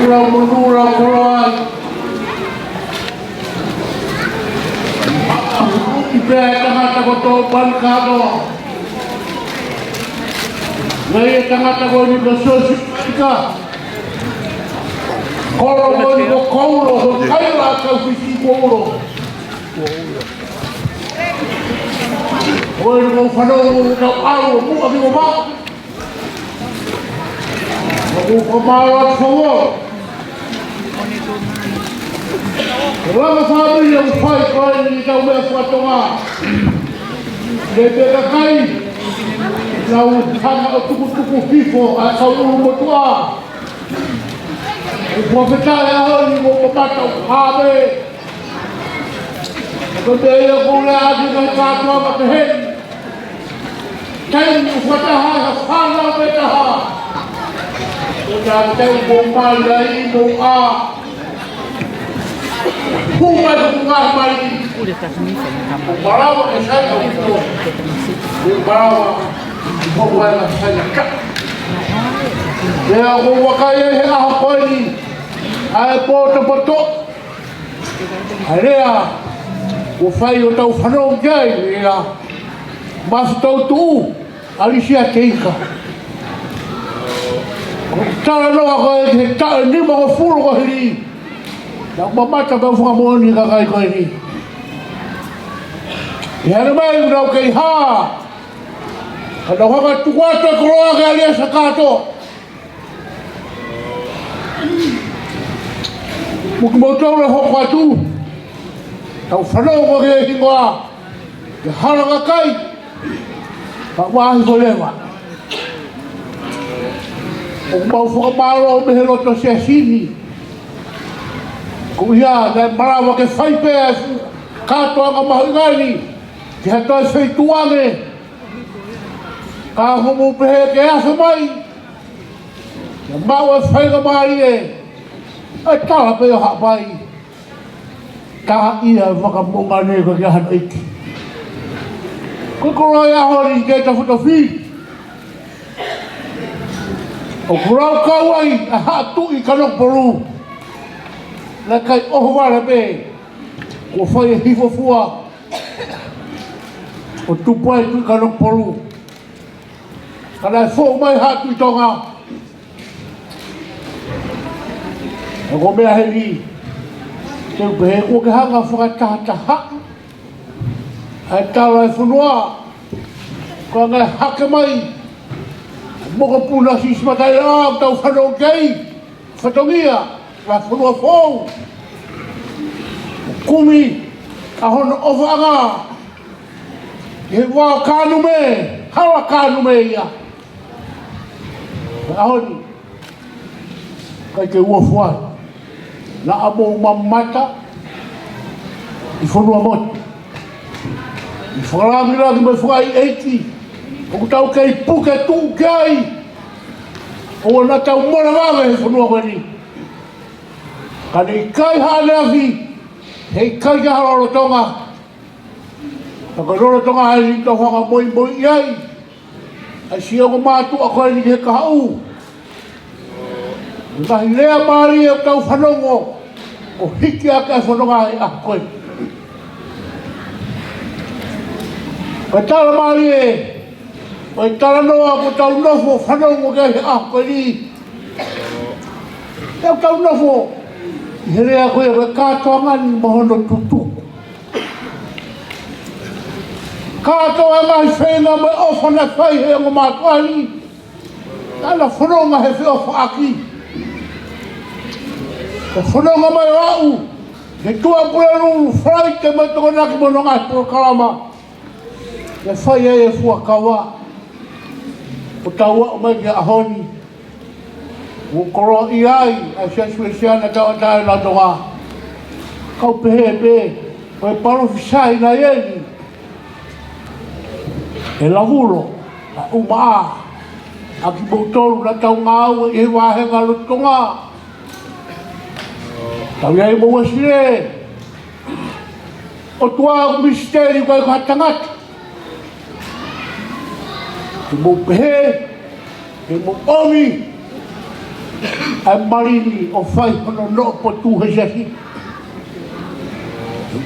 Ura mo nura koloa. ʻI pea e tangata ko Tōpani Kātoa. Ngai e tangata ko eni ko Siosi Ika. Kolo ko eni ko Koulo, ko Kaila Kaufisi Koulo. Ko eni ko fanongo ko tau au, muʻa ki ko maʻa. ʻOku fakamālō atu fau. Ko e langa fāmili ʻoku fai ko eni ʻi he kau meʻa fakatonga. Mei he kakai, nau hanga ʻo tukutuku hifo ʻa e kau ʻulumotuʻa. ʻOku fakafetaʻi ʻa e ʻaho ni mo e pata ʻoku hāve. Ko e meʻa ia ʻoku ou lea ʻaki ki he kātoanga pehē ni. Taimi ʻoku fakataha ai ha fānau pē taha, ʻo nā tau mo mali ai mo ʻā. Pū mai ko ngā mali. ʻO malava ke sai au ito. ʻO malava. Pō mai na sai na ka. Pea ʻoku ou vakai ai he ʻaho ko eni ʻa e potopoto. ʻA e lea ʻoku fai ʻo tau fanongo ki ai, lea Mafitoku Tuʻu, ʻAlisia Teika. ʻOku talanoa ko ē ki he taʻu nimangofulu ko ē hili. Naʻa ku mamata pea u fakamoʻoni ki he kakai ko eni. ʻI heʻene ʻomai ʻo nau kei hā. Ka nau hanga tuku atu e koloa kia ʻAliesa Kātoa. Mo kimoutolu ʻe hoko atu. Tau fanongo ki he hingoa, ki he hala kakai, ka ʻoku ʻi ai foki leva. ʻOku mau fakamālō mei he loto siasi ni. Ko ia, naʻe malava ke fai pē ʻa e kātoanga mahuʻinga ni, ki ha toe feituʻu ange. Ka ko hoʻomou pehē ke afe mai, ke maʻu e faingamālie, ʻe tala pē ʻo Haʻapai. Ka ia fakamoʻunga nei ko e kia hano iti. Ko e koloa ia holi ke tafutofi. ʻOku lau kau ai ʻa Haʻa Tuʻi Kanokupolu. Naʻe ʻikai ʻohovale pē. Kuo fai e hifo fua. ʻO tupu ai Tuʻi Kanokupolu. Ka naʻe foʻu mai Haʻa Tuʻi Tonga. ʻOku meʻa heni, te u pehē kuo ke hanga fakatahataha ʻa e tala e fonua. Ko e ngaahi hake mai. Mokopuna Sisitā Mataʻilaʻā, tau fanongo ki ai. Fatongia, ngaahi fonua foʻou. Kumi, ʻa hono ʻofaʻanga. He vā Kanume, hala Kanume ia. ʻAho ni, ʻikai ke u ʻofa ai. Naʻa mou mamata ʻi fonua motu. ʻI fakalāngilangi mo e fakaʻeiʻeiki. ʻOku tau kei puke tuʻu ki ai. ʻOua naʻa tau mole vave he fonua ko eni. Ka ne ʻikai haʻane afi, he ʻikai ke hala lolotonga. Ka ko e lolotonga ai ni tau hanga moimoi ai. ʻA e siʻi ongo mātuʻa ko eni ki he kahaʻu. Ngaahi lea mālie ʻoku tau fanongo, ʻo hiki ʻaki ʻa e fononga he ʻaho ko eni. Ko e tala mālie, ko e talanoa ʻoku tau nofo fanongo ki ai he ʻaho ko eni. ʻOku tau nofo, ʻi he lea ko ia ko e kātoanga ni mo hono tutuku. Kātoa e ngaahi feinga mo e ʻofa naʻe fai he ongo mātuʻa ni. Naʻa na fononga he feʻofaʻaki. Ko e fononga mai ʻo aʻu, he Tuʻapulelulu, Falaite mo Tokonaki mo hono ngaahi polokalama. Ke fai ai e fuakava. ʻO tau aʻu mai ki he ʻaho ni. ʻOku koloaʻia ai ʻa e Siasi Uēsiliana Tauʻatāina ʻo Tonga. Kau pehē pē, ko e palōfisai naʻe eni. ʻE Lavulo, ʻa ʻUmaʻā, ʻa kimoutolu naʻa tau ngāue ʻi he vāhenga lotu Tonga. Tau ʻi ai mo Uēsile, ʻOtua ʻoku misiteli ʻikai ko ha tangata. Ke mou pehē, ke mou ʻomi ʻa e mali ni ʻo fai hono noʻo potu he siasi.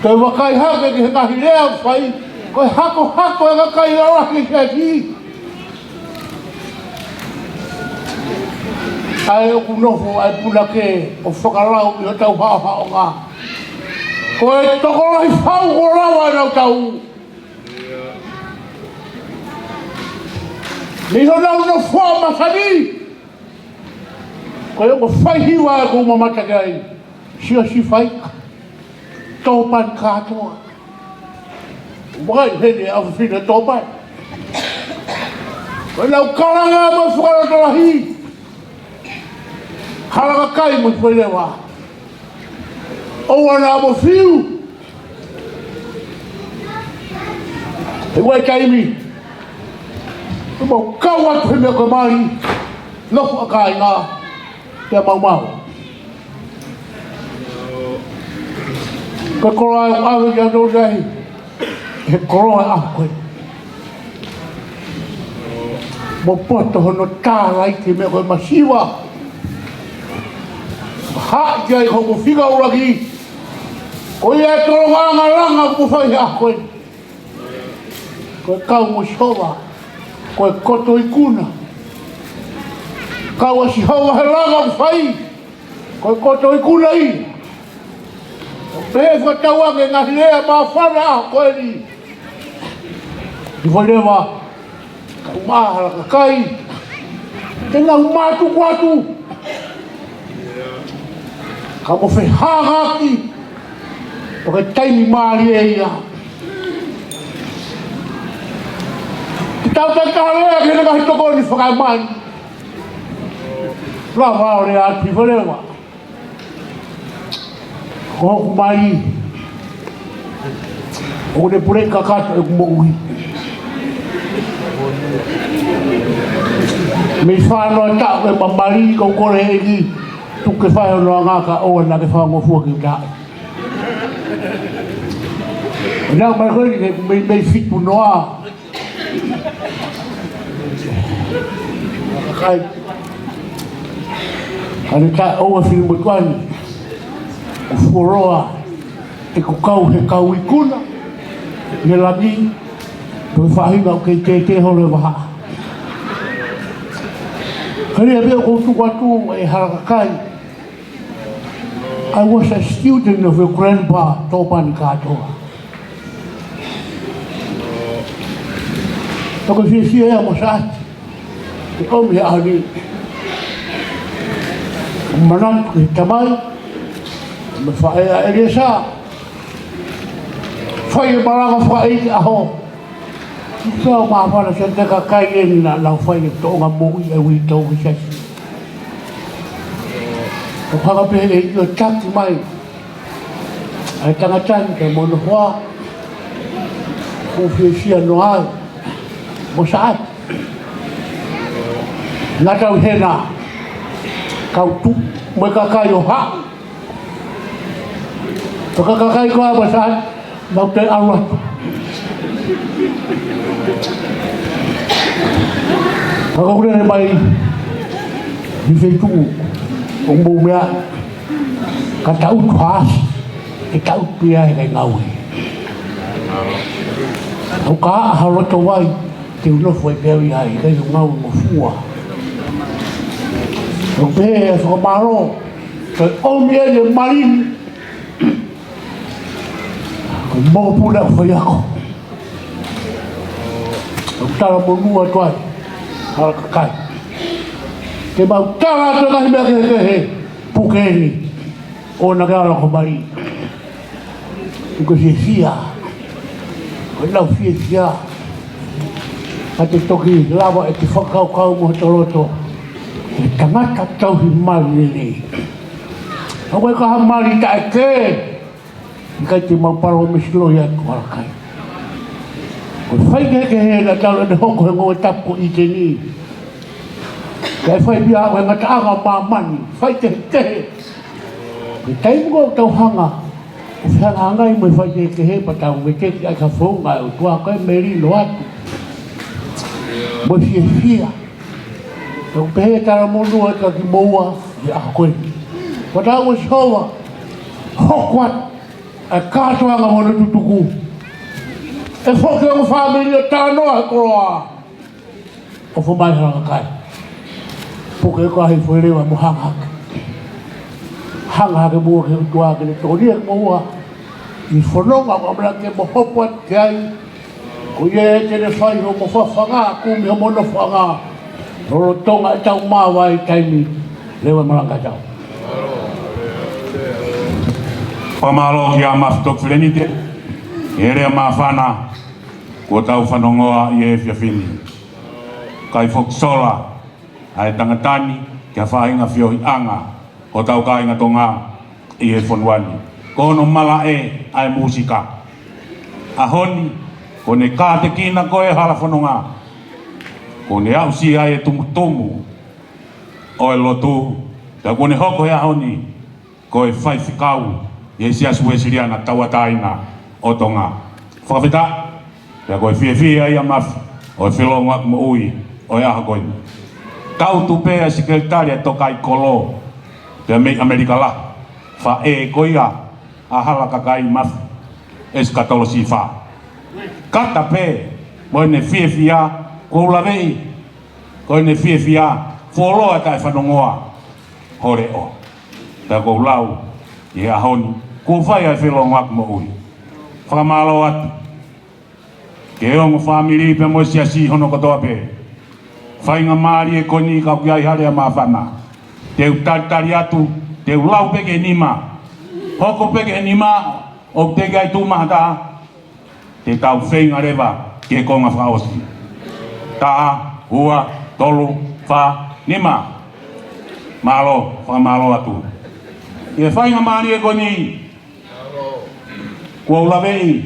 Ke vakai hake ki he ngaahi lea ʻoku fai, ko e hakohako e kakai lalahi he siasi. ʻA ē ʻoku nofo ʻa e punake ʻo fakalau ʻi hotau haʻohaʻonga. Ko e tokolahi fau kuo lava ʻenau tau. Mei honau nofoa masani. Ko e ongo faihiva ʻoku ou mamata ki ai. Siʻosifa ika. Tōpani kātoa. Mai heni ʻa e ʻofefine Tōpani. Ko ʻenau kalanga mo e fakalotolahi. Hala kakai mo e foʻi leva. ʻOua naʻa mo fiu. He ʻoku ʻi ai e taimi. Mo kau atu he meʻa ko e mali. Nofo ʻa kāinga. Pea maumau. Ko e koloa ʻoku ʻave kia Tonga ni, he koloa ʻa koe. Mo poto hono tālaʻi ki he meʻa ko e masiva. Haʻi ki ai ko hoʻomo fika ʻuluaki. Ko ia e tolonga langa ʻoku fai ʻa koe. Ko e kau mo Sihova, ko e koto ikuna. Kau ʻa Sihova he langa ʻoku fai, ko e koto ikuna ia. Pea fakatauange ngaahi lea māfana ʻa koe ni. Ki foʻi leva, kau mahala kakai, te nau mātuku atu. Ka mo fehāhaki, Ko e taimi mālie ia ke tau takitaha lea ki he ngaahi tokoni fakaemāmani. Lava ʻo lea atu hifo leva. Ko hoku mali, ʻoku ne puleʻi kakato ʻeku moʻui. Mei fāngofulu taʻu ʻema mali, ʻoku ou kole ʻEiki, tuku ke fai hono anga kae ʻoua naʻa ke faingofua ki ʻuta. Naʻa mai ko eni ke mei, mei fitu noa. Kakai. Ka ne taʻeʻoua fili motuʻa ni, ʻo fuoloa ʻeku kau he kau ikuna ʻi he langi, ko e faʻahinga ʻoku kei tētē holo e vahaʻa. Ka lea pē ʻoku ou tuku atu e hala kakai. I was a student of your grandpa, Tōpani Kātoa. Pea ko e fiefia ia mo Saati ke ʻomi he ʻaho ni. Manatu ki he tamai mo e faʻē ʻa ʻEliesa. Fai e malanga fakaʻeiki ʻaho. Kau māfana, siʻa kakai eni naʻa nau fai e toʻonga moʻui ʻa e uitou ʻi he siasi. ʻOku hanga pē ʻe he ʻEiki ʻo taki mai ʻa e tangata ni ki homo nofo, ʻoku ou fiefia noa ai mo Saati. Naʻa tau hena kau tu mo e kakai ʻo haʻu. Ko e kakai ko ē ʻa Saati, mau toe ʻalu atu. Ka ʻoku ou lele mai ki he feituʻu ʻoku mou meʻa, ka tau tuʻu hasi, ke tau pia he kai ngaue. ʻOku ʻi ai ha loto vai te u nofo ai pē au ʻi ai, ʻikai ke u ngaue mo fua. ʻOku pehē ʻa e fakamālō, ko e ʻomi eni e mali ni, ko e mokopuna ʻoku faiako. ʻOku talamonū atu ai hala kakai. Ke mau tala atu e ngaahi meʻa kehekehe, puke eni, ʻoua naʻa ke ala ko e mali. Ko e fiefia, ko ʻenau fiefia, ka te toki lava ʻete fakakaukau mo hoto loto, he tangata tauhi mali lelei. ʻOku ʻikai ko ha mali taʻekē, ʻikai te mau palōmesi loi atu hala kakai. Ko e faikehekehe naʻa tau lele hoko he ngoue tapu ko ʻĪteni. Kae fai pē ia ʻa e ngataʻanga ʻo māmani, faikehekehe. Ko e taimi ko ē ʻoku tau hanga ʻo fehangahangai mo e faikehekehe pea tau veteki ai ki ha founga ʻo e ʻOtua, ko e melino atu mo e fiefia. ʻOku pehē talamonū atu kimoua he ʻaho ko eni. Pea tau ʻosi houa, hoko atu ʻa e kātoanga mo hono tutuku. ʻE foki ongo fāmili ʻo talanoa he koloa. ʻOfa mai hala kakai. Puke ko ā hifo leva mo hanga hake. Hanga hake muʻa ki he ʻOtua ke ne tokonia kimoua ʻi he fononga ʻoku ʻamanaki ke mo hopo atu ki ai. Ko ia ē te ne fai homo fafanga, kumi homo nofoʻanga lolotonga ʻetau māvae taimi. Leva e malanga tau. Fakamālō kia Mafi Toki Felenite he lea māfana kuo tau fanongoa ʻi he efiafi ni. Kae foki sola ʻa e tangata ni ki ha faʻahinga feohiʻanga hotau kāinga Tonga ʻi he fonua ni. Ko hono malaʻe ʻa e mūsika. ʻAho ni, kuo ne kātekina ko ē hala fononga. Kuo ne aʻusia ai e tumutumu ʻo e lotu, pea kuo ne hoko he ʻaho ni ko e faifekau ʻi he Siasi Uēsiliana Tauʻatāina ʻo Tonga. Fakafetaʻi, pea ko e fiefia ia Mafi ʻo e felōngoaki moʻui ʻo e ʻaho ko eni. Tau tuʻu pē ʻa e sekelitali ʻa Tokaikolo, pea mei ʻAmelika Lahi, faʻē ko ia ʻa hala kakai Mafi, ʻEsikatolo Sifa. Kata pē mo ʻene fiefia, kuo u laveʻi, ko ʻene fiefia, fuoloa taʻefanongoa ho leʻo. Pea ʻoku ou lau ʻi he ʻaho ni, kuo fai ʻa e felōngoaki moʻui. Fakamālō atu ki he ongo fāmili pea mo e siasi hono kotoa pē. Faingamālie ko eni ka ʻoku ʻi ai ha lea māfana, te u talitali atu, te u lau pē ki he nima. Hoko pē ki he nima, ʻOku teʻeki ai tuʻu maʻataʻa, te tau feinga leva ki he konga fakaʻosi. Taha, ua, tolu, fā, nima. Mālō, fakamālō atu. ʻI he faingamālie ko eni, kuo u laveʻi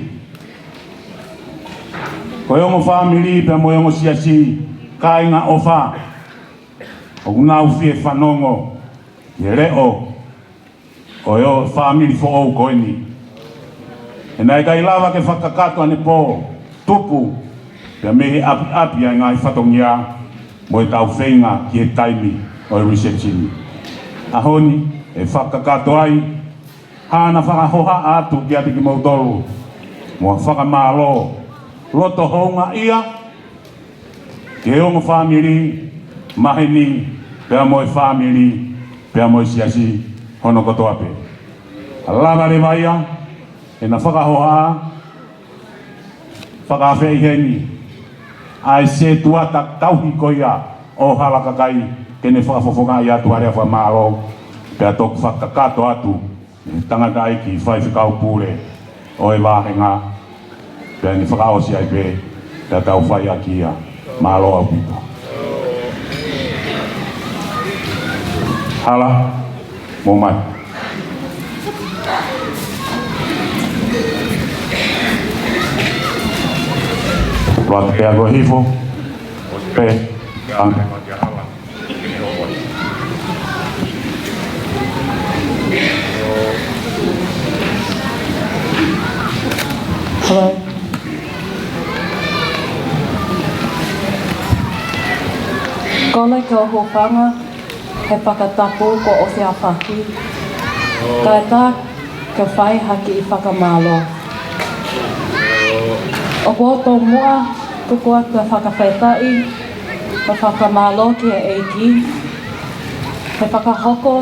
ko e ongo fāmili pea mo e ongo siasi, kāinga ʻofa, ʻoku nau fie fanongo ki he leʻo ʻo e fāmili foʻou ko eni. He naʻe ʻikai lava ke fakakakato ʻanepō, tupu pē mei he ʻapiʻapi ʻa e ngaahi fatongia mo e tau feinga ki he taimi ʻo e reception. ʻAho ni ʻe fakakakato ai haʻana fakahohaʻa atu kiate kimoutolu mo ha fakamālō loto houngaʻia ki he ongo fāmili maheni, pea mo e fāmili, pea mo e siasi hono kotoa pē. ʻE lava leva ia ʻena fakahohaʻa fakaafeʻi heni ʻa e sētuata tauhi ko ia ʻo Halakakai, ke ne fakafofongaʻi atu ha lea fakamālō, pea toki fakakakato atu ʻe he tangataʻeiki faifekau pule ʻo e vāhenga, pea ne fakaʻosi ai pē, pea tau fai ʻaki ia. Mālō ʻaupito. Hala, mou mai. Loa pea ko hifo, pē, ang. Hello. Kole ke u hūfanga he fakatapu kuo ʻosi ʻafaki. Kae ʻatā ke fai ha kiʻi fakamālō. ʻOku ou tomuʻa tuku atu e fakafetaʻi mo e fakamālō ki he ʻEiki he fakahoko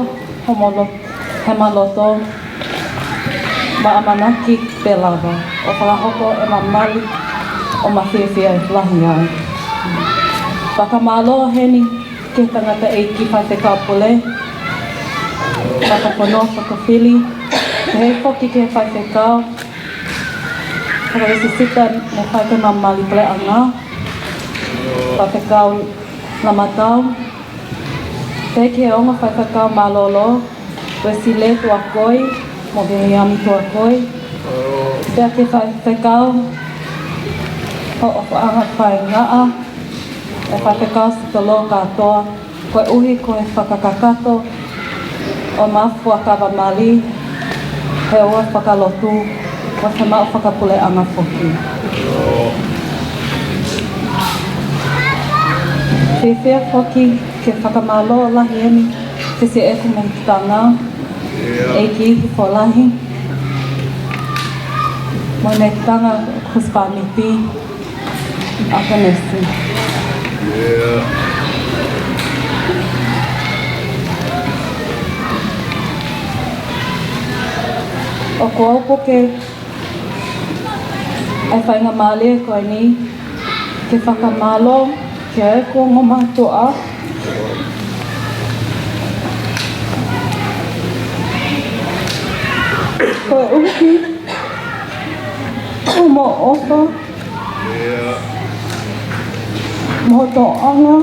homo lo-, heʻema loto mo e ʻamanaki pē lava ʻo fakahoko ʻema mali ʻo ma fiefia lahi ai. Fakamālō heni ki he tangataʻeiki faifekau pule, fakafonua fakafili, pehē foki ki he faifekau, fakaresisita mo e faifekau mali puleʻanga, faifekau Lamatau, pehē ki he ongo faifekau mālōlō, Uesile Tuakoi mo Viliami Tuakoi, pea ki he faifekau ʻo e ʻofaʻanga faiʻanga, e faifekau sitolo kātoa, koeʻuhi ko e fakakakato ʻo ʻema fuakava mali, he ʻoku fakalotu, ʻoku fiemaʻu fakapuleʻanga foki. Fiefia foki ke fakamālō lahi eni ki siʻeku mehikitanga, ʻEiki Hifolahi, mo e mehikitanga husepāniti, ʻAkenesi. ʻOku ou puke e faingamālie ko eni ke fakamālō ki heʻeku ongo mātuʻa, koeʻuhi ko hoʻomo ʻofa mo hoʻo tokanga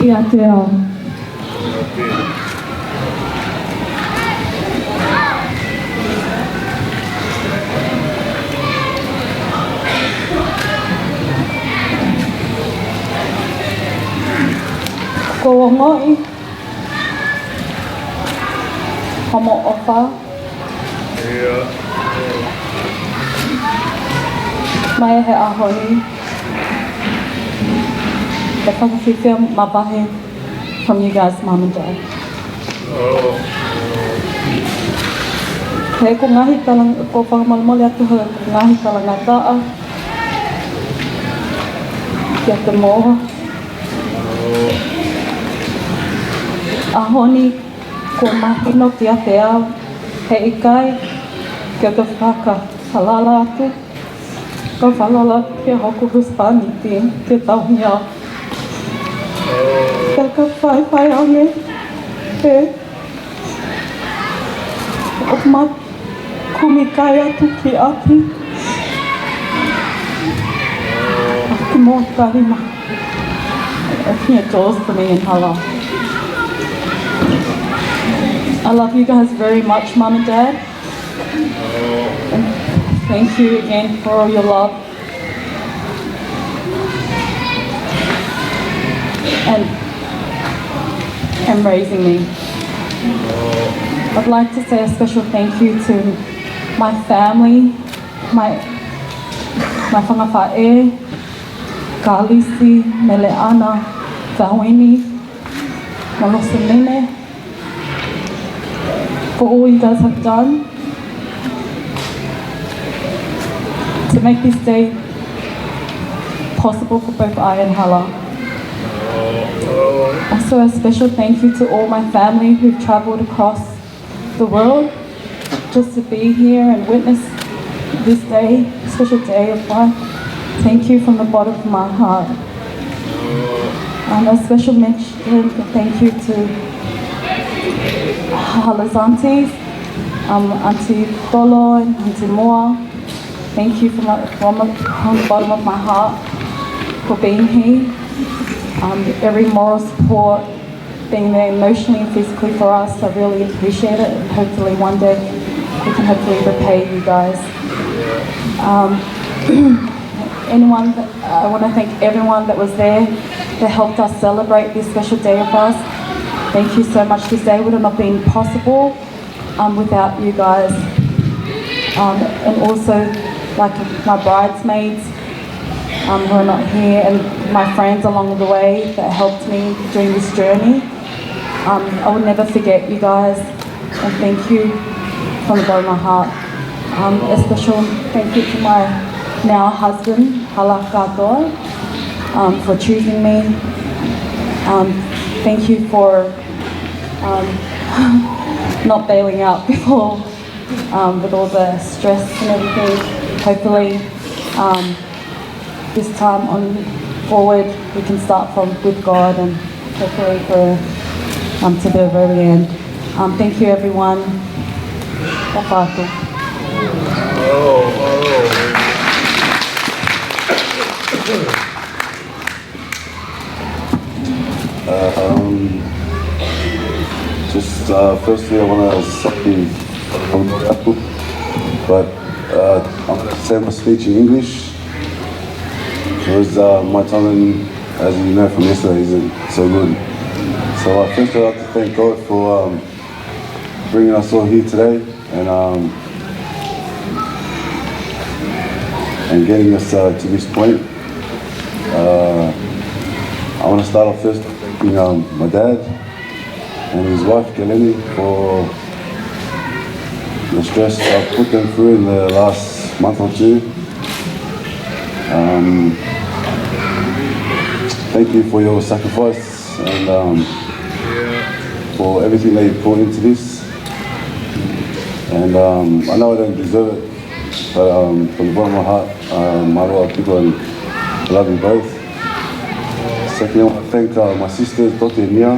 ʻiate au. ʻOku ou ongoʻi hoʻomo ʻofa mai he ʻaho ni. ʻE fakafiefia mavahe from you guys, Mum and Dad. He ʻoku ou ngaahi talang-, ʻoku ou fakamolemole atu he ʻoku ou ngaahi talangataʻa kiate kimoua. ʻAho ni kuo mahino kiate au he ʻikai ke u fakafalala atu, ka u falala ki hoku husepāniti ke tauhi au. Ka ka faifai ange he, ʻOku ma kumi kai atu ki ʻapi. ʻAki mo kalima. Open your doors for me in Hala. I love you guys very much, Mum and Dad. And thank you again for all your love. And, and raising me. I'd like to say a special thank you to my family, my, my fanga faʻē, Kalisi, Meleana, Fawini, Malosa Nene, for all you guys have done to make this day possible for both I and Hala. Also, a special thank you to all my family who've travelled across the world just to be here and witness this day, special day of life. Thank you from the bottom of my heart. Um, a special mention and thank you to Hala's aunties, um, Auntie Polo and Auntie Moa. Thank you from, my, from, from the bottom of my heart for being here. Um, every moral support, being there emotionally and physically for us. I really appreciate it, and hopefully one day we can hopefully repay you guys. Um, anyone, that, I want to thank everyone that was there that helped us celebrate this special day of us. Thank you so much. This day would have not been possible, um, without you guys. Um, and also, like, my bridesmaids, um, who are not here, and my friends along the way that helped me during this journey. Um, I will never forget you guys, and thank you from the bottom of my heart. Um, a special thank you to my now husband, Hala Katoa, um, for choosing me. Um, thank you for, um, not bailing out before, um, with all the stress and everything. Hopefully, um, this time on forward, we can start from with God and hopefully for, um, to the very end. Um, thank you, everyone. Ka ʻofa atu. Um, just uh, firstly, I want to say, but uh, I'm going to say my speech in English because uh, my Tongan, as you know from yesterday, isn't so good. So uh, first, I'd like to thank God for um, bringing us all here today and um, and getting us uh, to this point. Uh, I want to start off first by thanking um, my dad and his wife, Keleni, for the stress I've put them through in the last month or two. Um, thank you for your sacrifice and um, for everything that you put into this. And um, I know I don't deserve it, but um, from the bottom of my heart, um, I love people and I love you both. Secondly, I want to thank uh, my sisters, Tote and Nia.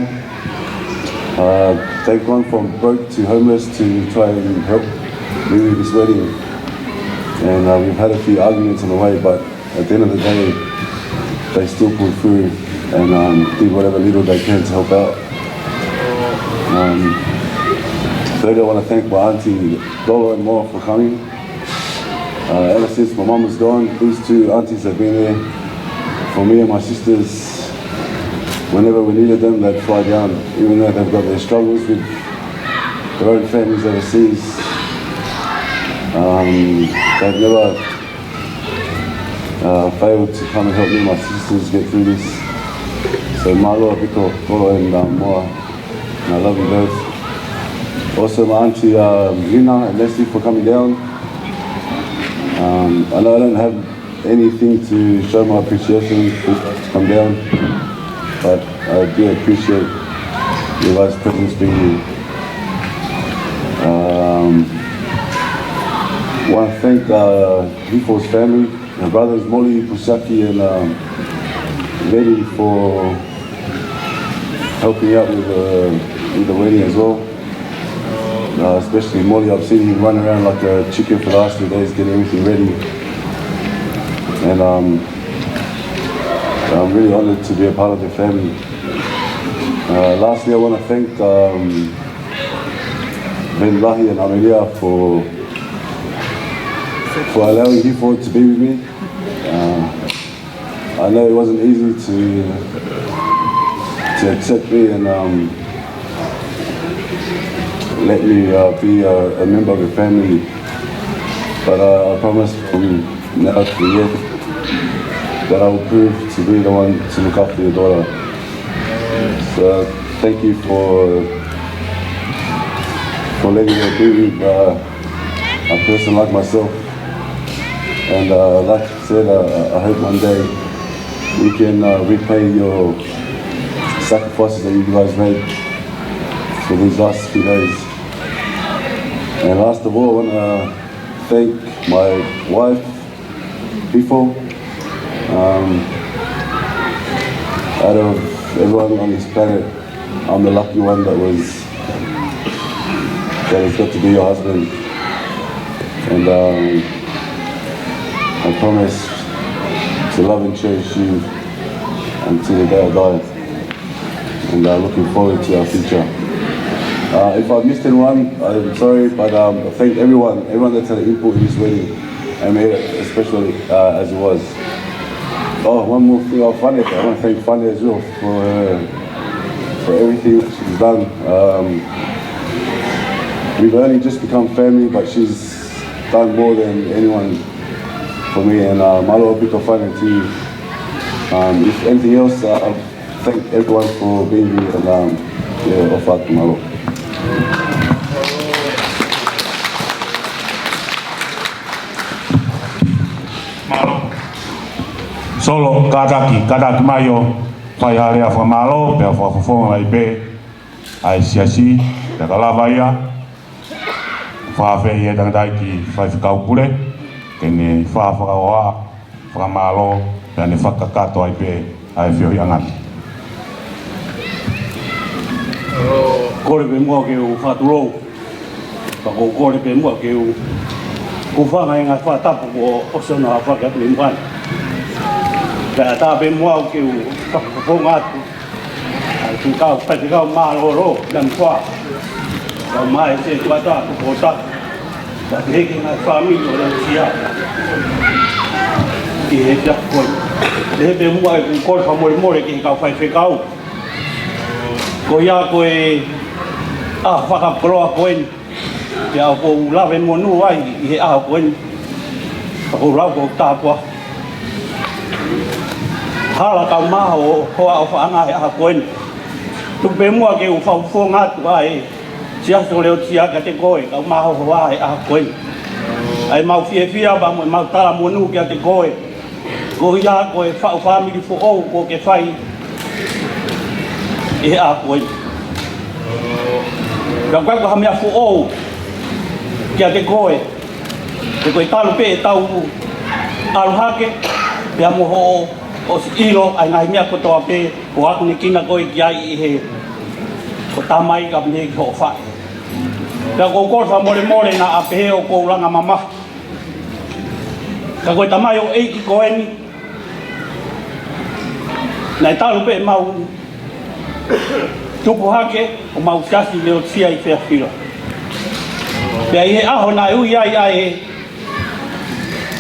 Uh, they've gone from broke to homeless to try and help me with this wedding. And uh, we've had a few arguments on the way, but at the end of the day, they still pull through and um, do whatever little they can to help out. Um, thirdly, I want to thank my auntie Dolo and Moa for coming. Uh, ever since my mum was gone, these two aunties have been there for me and my sisters. Whenever we needed them, they'd fly down, even though they've got their struggles with their own families overseas. Um, they've never uh, failed to come and help me and my sisters get through this. So mālō ʻaupito, Dolo and um, Moa, and I love you both. Also, my auntie uh, Rina and Leslie for coming down. Um, I know I don't have anything to show my appreciation for you guys to come down, but I do appreciate you guys' presence being here. Um, want to thank uh, Hifo's family, my brothers Molly, Pusaki, and um, Lady for helping out with the, with the wedding as well. Uh, especially Molly, I've seen him run around like a chicken for the last few days, getting everything ready. And um, I'm really honored to be a part of the family. Uh, lastly, I want to thank um, Veni Lahi and Amelia for for allowing Hifo to be with me. Uh, I know it wasn't easy to to accept me and um, let me uh, be a, a member of your family, but uh, I promise from now to the end that I will prove to be the one to look after your daughter. So thank you for for letting me be with uh, a person like myself. And uh, like I said, uh, I hope one day we can uh, repay your sacrifices that you guys made for these last few days. And last of all, I want to thank my wife, Hifo. Um, out of everyone on this planet, I'm the lucky one that was that has got to be your husband. And um, I promise to love and cherish you until the day I die. And uh, looking forward to our future. Uh, if I missed anyone, I'm sorry, but um, I thank everyone, everyone that's had an input in this wedding, and made it as special uh, as it was. Oh, one more thing, I'll Fane. I want to thank Fane as well for uh, for everything that she's done. Um, we've only just become family, but she's done more than anyone for me. And uh, mālō ʻaupito Fane to you. Um, if anything else, uh, thank everyone for being here and um, yeah, ʻofa atu, mālō. Mālō. Solo, kātaki, kātaki mai ʻo fai ha lea fakamālō, pea fakafofonga mai pē ʻa e siasi, pea ka lava ia, fakaafeʻi e tangataʻeiki faifekau pule, ke ne fai ha fakaʻofa, fakamālō, pea ne fakakakato ai pē ʻa e feohiʻanga ni. Kole pē muʻa ke u fakatulou. Pea ʻoku ou kole pē muʻa ke u hūfanga he ngaahi fakatapu kuo ʻosi hono fakatapu ni muʻa. Pea ʻatā pē muʻa au ke u fakafofonga atu ʻa e kau faifekau mālōlō, Lamifoa. Kau mai se tuata, ko kota. Pea pehē ki he ngaahi fāmili ʻo Leotia. Ki he efiafi ko eni. Pehē pē muʻa ʻeku kole fakamolemole ki he kau faifekau. Ko ia ko e ʻaho fakakoloa ko eni. Pea ʻoku ou lave monū ai ʻi he ʻaho ko eni. Pea ʻoku ou lau ko tāpua. Hala kau maho hoa ʻofaʻanga he ʻaho ko eni. Tuku pē muʻa ke u fakafofonga atu ʻa e siasi ʻo Leotia kiate koe, kau maho hoa he ʻaho ko eni. ʻA e mau fiefia pea mo e mau talamonū kiate koe. Ko ia ko e faʻu fāmili foʻou kuo ke fai ʻi he ʻaho ko eni. Ka ʻoku ʻikai ko ha meʻa foʻou kiate koe. He ko e talu pē ʻetau ʻalu hake, pea mo hoʻo ʻosi ʻilo ʻa e ngaahi meʻa kotoa pē, kuo akonekina koe ki ai ʻi he, ko tamai ka mei ki hoʻo faʻē. Pea ʻoku ou kole fakamolemole naʻa pehē ʻoku ou langa mamahi. Ka ko e tamaioʻeiki ko eni, naʻe talu pē ʻemau tupu hake ʻo mau siasi Leotia ʻi Fairfield. Pea ʻi he ʻaho naʻe ui ai ʻa e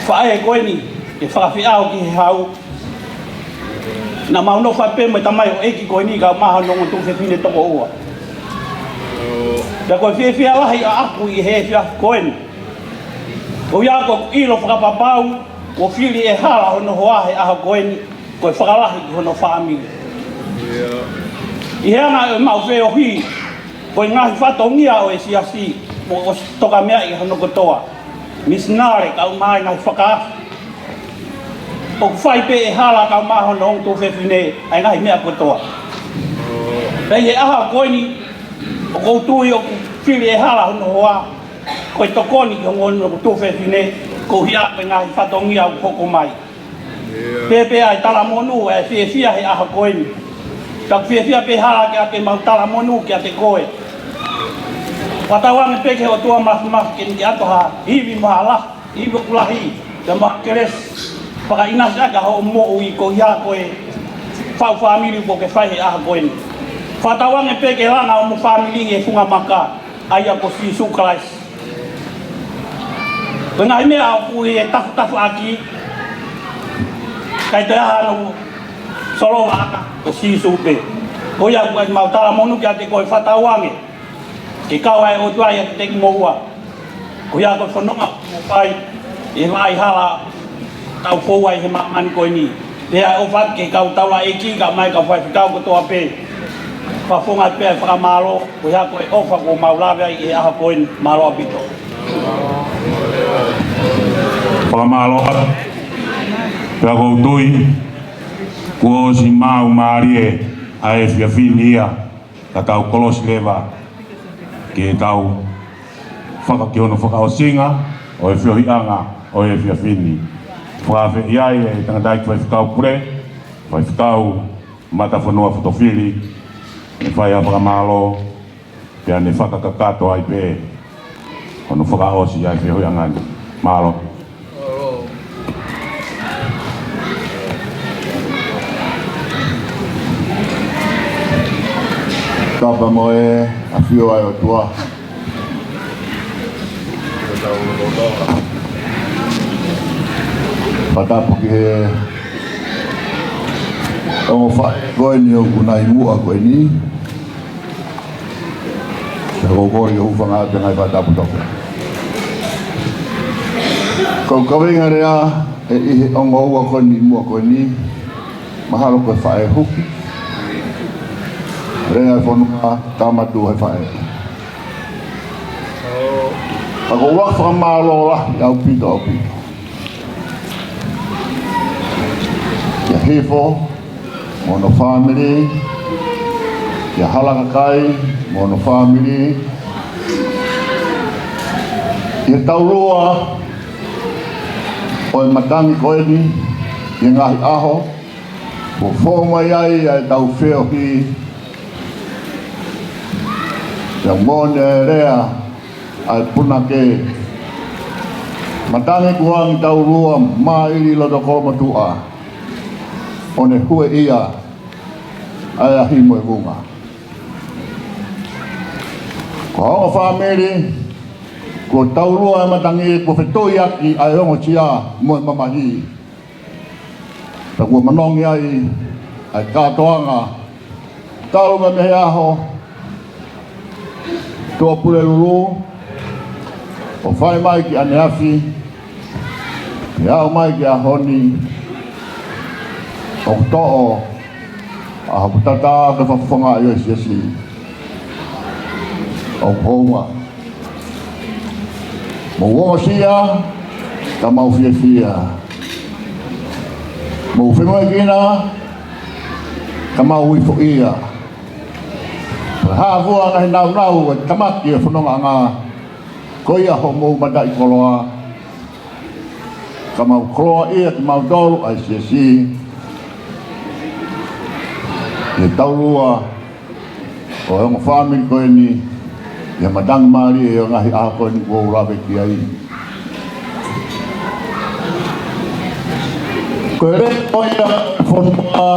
faʻē ko eni ke fakafeʻao ki he hau, naʻa mau nofo pē mo e tamaioʻeiki ko eni kae ʻumaʻā hono ongo tuofefine toko ua. Pea ko e fiefia lahi ʻaʻaku ʻi he efiafi ko eni, ko ia ʻoku ou ʻilo fakapapau kuo fili ʻe hala hono hoa he ʻaho ko eni, ko e fakalahi ki hono fāmili. ʻI he anga ʻemau feohi, ko e ngaahi fatongia ʻo e siasi, mo e tokameaʻi hono kotoa. Misinale, kae ʻumaʻā e ngaahi fakaafe. ʻOku fai pē ʻe hala kae ʻumaʻā hono ongo tuofefine ʻa e ngaahi meʻa kotoa. Pea ʻi he ʻaho ko eni, ʻoku ou tui ʻoku fili ʻe hala hono hoa, ko e tokoni ki hono ongo tuofefine, koeʻuhi ko e ngaahi fatongia ʻoku hoko mai. Pea pehē ʻa e talamonū, ʻa e fiefia he ʻaho ko eni. Ka ʻoku fiefia pē hala kiate ʻemau talamonū kiate koe. Fakatauange pē ki he ʻOtua Māfimafi ke ne ʻoatu ha ivi mo ha lahi, ivi ʻoku lahi, pea mo ha kelesi fakaʻinasi ʻaki hoʻo moʻui ko ia ko e faʻu fāmili kuo ke fai he ʻaho ko eni. Fakatauange pē ke langa hoʻomo fāmili he funga maka, ʻa ia ko Sīsū Kalaisi. Ko e ngaahi meʻa ʻoku ke tafutafu ʻaki, ʻikai toe ʻi ai hano solova ʻaki, ko Sīsū pē. Ko ia ʻoku mau talamonū kiate koe, fakatauange ke kau ʻa e ʻOtua ʻiate kimoua. Ko ia ko e fononga ʻoku mou fai ʻi he vaʻa hala ʻoku tau fou ai he māmani ko eni. Pea ʻofa atu ki he kau taulaʻeiki, kae ʻumaʻā e kau faifekau kotoa pē. Fakafofonga pē ʻa e fakamālō, ko ia ko e ʻofa kuo mau lave ai he ʻaho ko eni. Mālō ʻaupito. Fakamālō atu. Pea ʻoku ou tui kuo ʻosi maʻu mālie ʻa e efiafi ni ia, ka tau kolosi leva ke tau faka-, ki hono fakaʻosinga ʻo e feohiʻanga ʻo e efiafi ni. Fakaafeʻi ai e tangataʻeiki faifekau pule, faifekau Matafonua Fotofili, ne fai ha fakamālō, pea ne fakakakato ai pē hono fakaʻosi ʻa e feohiʻanga ni. Mālō. Kapa mo e ʻafio ʻa e ʻOtua. Fakatapu ki he ongo faʻē ko eni ʻoku nau ʻi muʻa ko eni. Pea ʻoku ou kole ke u hūfanga atu he ngaahi fakatapu toko. Ko e kaveinga lea ʻe ʻi he ongo ua ko eni ʻi muʻa ko eni, mahalo ko e faʻē huki. Lea e fonua, Tama, Tuʻi, Faʻē. Ka ʻoku ou fakamālō lahi ʻaupito, ʻaupito kia Hifo mo hono fāmili, kia Halakakai mo hono fāmili, kia taulua ʻo e matangi ko eni, ʻi he ngaahi ʻaho kuo fou mai ai ʻa e tau feohi, pea mo e lea ʻa e punake, matangi kuo angi taulua, māʻili loto kolomotuʻa, ʻo ne hueʻia ʻa e ahi mo e vunga. Ko e ongo fāmili, ko taulua e matangi kuo fetuiaki ʻa e ongosia mo e mamahi. Pea kuo manongi ai ʻa e kātoanga, talu mei he ʻaho Tuʻapulelulu, ʻo fai mai ki ʻaneafi, ʻo aʻu mai ki he ʻaho ni, ʻoku toʻo ʻa hoku tatā ke fakafofongaʻi ʻo e siasi. ʻOku hounga. Mou ongosia, ka mou fiefia. Mou femoʻuekina, ka mou ifoʻia. Pea hā fua ngaahi nāunau ʻo e tamaki ʻo e fonongaʻanga, ko ia hoʻomou mataʻikoloa, ka mou koloaʻia kimautolu ʻa e siasi. ʻI he taulua ʻo e ongo fāmili ko eni, ʻi he matangi mālie ʻo e ngaahi ʻaho ko eni kuo u lave ki ai. Ko e leʻo ia ʻo e fonua,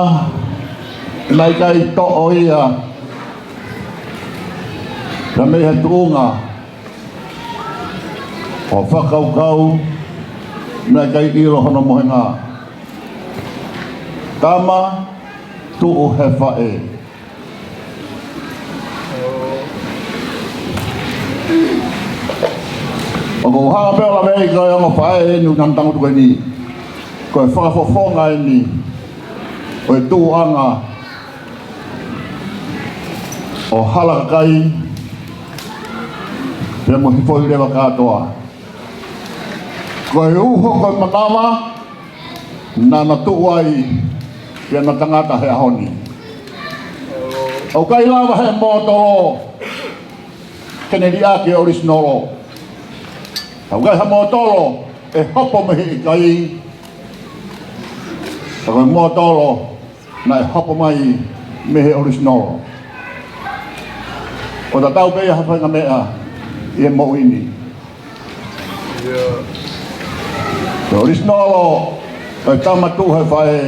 naʻe ʻikai toʻo ia, ka mei he tuʻunga ʻo e fakakaukau, naʻe ʻikai ʻilo hono mohenga. Tama, Tuʻi, Faʻē. ʻOku ou hanga pē ʻo lave ki he ongo faʻē ʻoku nau tangutu ko eni. Ko e fakafofonga eni ʻo e tuʻuʻanga ʻo Halakakai pea mo Hifoʻileva kātoa. Ko e uho, ko e manava naʻa na tuʻu ai ki heʻena tangata he ʻaho ni. ʻOku ʻikai lava ʻe he mōtolo ke ne liʻaki e ʻolisinolo. ʻOku ʻikai ha mōtolo ʻe hopo mei he ʻikai, ka ko e mōtolo naʻe hopo mai mei he ʻolisinolo. ʻOku tatau pē ia ha faʻahinga meʻa, ʻi he moʻui ni. Ko e ʻorisinolo ʻo e tama tuʻu he faʻē,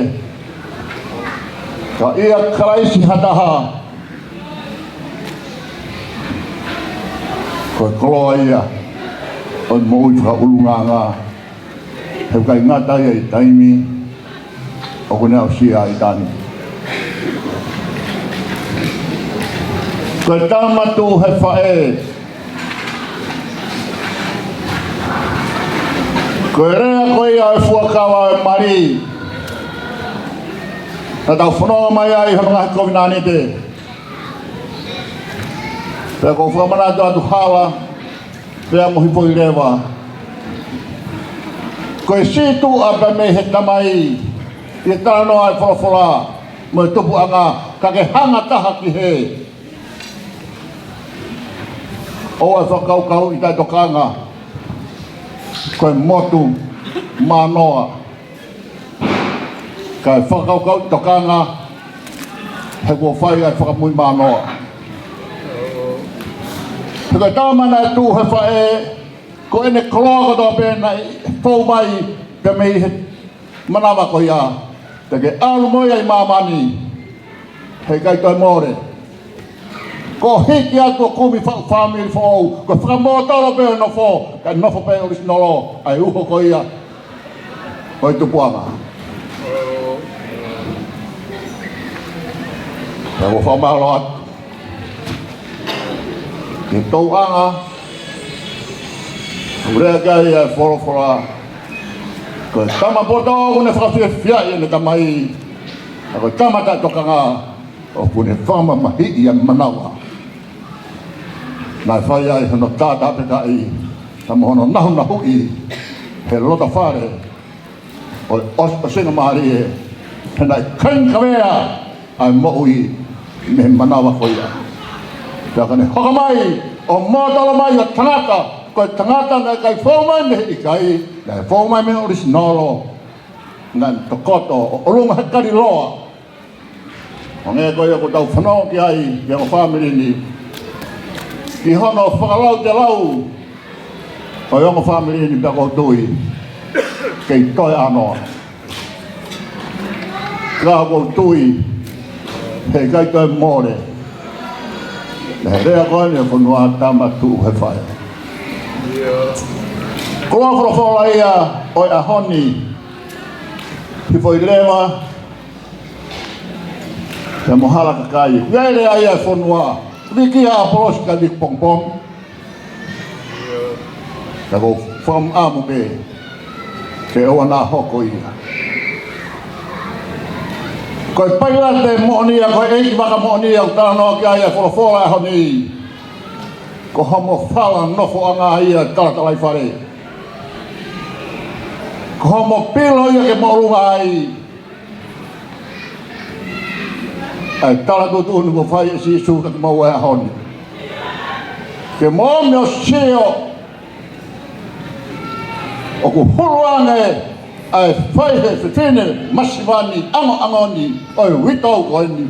ka ʻia Kalaisi ha taha, ko e koloa ia ʻo e moʻui fakaʻulungaanga. He ʻikai ngata ia ʻi he taimi, ʻoku ne aʻusia ʻa ʻitāniti. Ko e tama tuʻu he faʻē, ko e lea ko ia ʻo e fuakava ʻo e mali naʻa tau fononga mai ai ʻi hono ngaahi kovinānite. Pea ʻoku ou fakamanatu atu hala pea mo Hifoileva, ko e sītuʻa pē mei he Tamai ʻi he talanoa ʻa e folofola mo e tupuʻanga, ka ke hanga taha ki hē. ʻOua ʻe fakakaukauʻi taʻetokanga ko e motu Mānoa, kae fakakaukauʻi tokanga he kuo fai ʻa e fakamui Mānoa. He ko e tama naʻe tuʻu he faʻē, ko ʻene koloa kotoa pē naʻe fou mai pē mei he manava ko ia, te ke ʻalu mo ia ʻi māmani, he ʻikai toe mole. Ko e hiki atu ʻo kumi faʻu fāmili foʻou, ko e fakamōtolo pē ʻo e nofo, kae nofo pē ʻorisinolo ʻa e uho ko ia ʻo e tupuʻanga. Pea ʻoku ou fakamālō atu ki he tokanga ʻoku lea ki ai ʻa e folofola, ko e tama poto ʻoku ne fakafiefiaʻi ʻene tamai, ka ko e tama taʻetokanga ʻoku ne fakamamahiʻi ʻa e manava. Naʻe fai ai hono tātāpekaʻi, pea mo hono nahunahuʻi he loto fale ʻo e ʻos-, ʻosinga mālie, he naʻe kaingikavea ʻa e moʻui mei he manava ko ia. Pea ka ne hoko mai ʻo mōtolo mai ʻo tangata, ko e tangata naʻe ʻikai fou mai mei he ʻikai, naʻe fou mai mei he ʻorisinolo, naʻe tokoto ʻo ʻolunga he kaliloa. ʻO hangē ko ia ʻoku tau fanongo ki ai, ki he ongo fāmili ni, ki hono fakalautelau ʻo e ongo fāmili ni, pea ʻoku ou tui kei toe ʻānoa. Ka ʻoku ou tui he ʻikai toe mole ʻa e lea ko eni ʻo e fonua, tama tuʻu he faʻē. Ko e folofola ia ʻo e ʻaho ni, Hifoileva pea mo Halakakai. Ko e lea ia ʻo e fonua, viki ʻa ʻApolosi kae viki pongipongi. Ka ʻoku ou fakaʻamu pē ke ʻoua naʻa hoko ia. Ko e pailate moʻoni ia, ko e ʻeikivaka moʻoni ia ʻoku talanoa ki ai ʻa e folofola ʻo e ʻaho ni. Ko homo fala nofoʻanga ia ʻo e talatalaifale. Ko homo pilo ia ke mōʻolunga ai ʻa e tala tuʻutuʻuni kuo fai ʻe Sīsū kiate kimaua he ʻaho ni. Ke mou ō mai ʻo sio ʻoku hulu ange ʻa e fai ʻe he fefine masiva ni, ʻangoʻango ni, ʻo e uitou ko eni.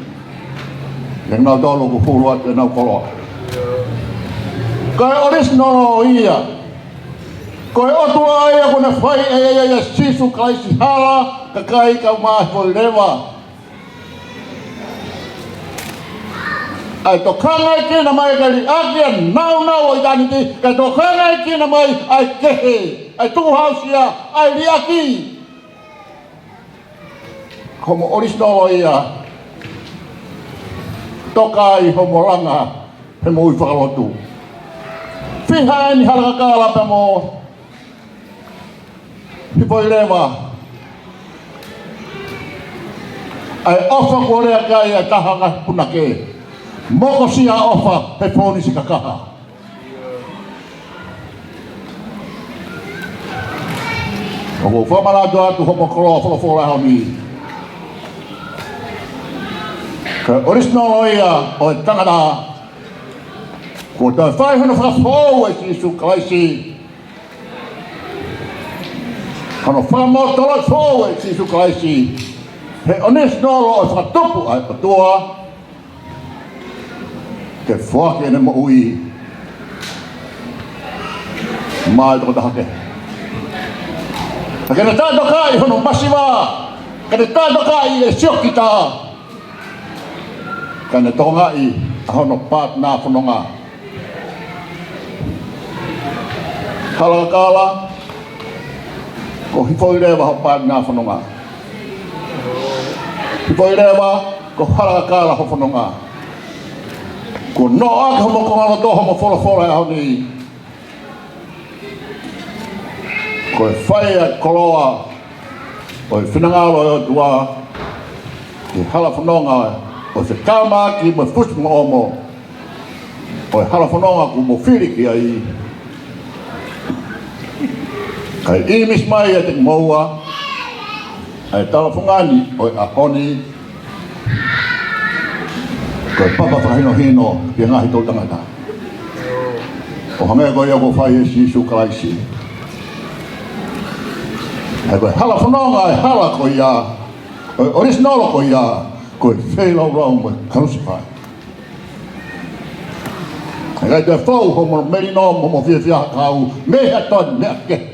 Ke nau tolo ʻoku hulu atu ʻenau koloa. Ko e ʻorisinolo ia. Ko e ʻOtua ia kuo ne fai ʻe ia, ʻia Sīsū Kalaisi, Halakakai kae ʻumaʻā Hifoileva. ʻA e tokangaʻi kina mai ke liʻaki ʻa e nāunau ʻo ʻitāniti, kae tokangaʻi kina mai ʻa e kehe, ʻa e tukuhāusia, ʻa e liʻaki. Ko homo ʻorisinolo ia, toka ai homo langa he moʻui fakalotu. Fiha eni Halakakai pea mo Hifoileva ʻa e ʻofa kuo lea ki ai ʻa e taha ngaahi punake. Mokosia ʻofa he fōnisi kakaha. ʻOku ou fakamanatu atu homo koloa folofola ʻaho ni. Ko e ʻorisinolo ia ʻo e tangata kuo toe fai hono fakafoʻou ʻe Sīsū Kalaisi. Hono fakamōtolo foʻou ʻe Sīsū Kalaisi. He ʻorisinolo ʻo e fakatupu ʻa e ʻOtua ke foaki ʻene moʻui Mai tokotaha kehe. Ka ke ne tātokaʻi hono masiva, ke ne tātokaʻi e siokita, ka ne tokangaʻi ʻa hono pātina fononga. Halakakala, ko Hifoileva ho pātina fononga. Hifoileva, ko Halakakala ho fononga. Kuo noʻo ʻaki homo kongaloto homo folofola he ʻaho ni. Ko e fai ʻa e koloa ʻo e finangalo ʻo e ʻOtua ʻi he hala fononga ʻo e fekāmaki mo e fusi moʻomo ʻo e hala fononga kuo mou fili ki ai. Kae ʻīmisi mai ʻiate kimoua ʻa e tala fungani ʻo e ʻaho ni, ko e papa fakahinohino ki he ngaahi toʻu tangata, ʻo hangē ko ia kuo fai ʻe Sīsū Kalaisi. He ko e hala fononga ʻo e hala ko ia, ʻo e ʻorisinolo ko ia, ko e feilaulau mo e kalusefai. ʻIkai toe fou homo melino mo homo fiefia ʻa e kau mei ha toe meʻa kehe.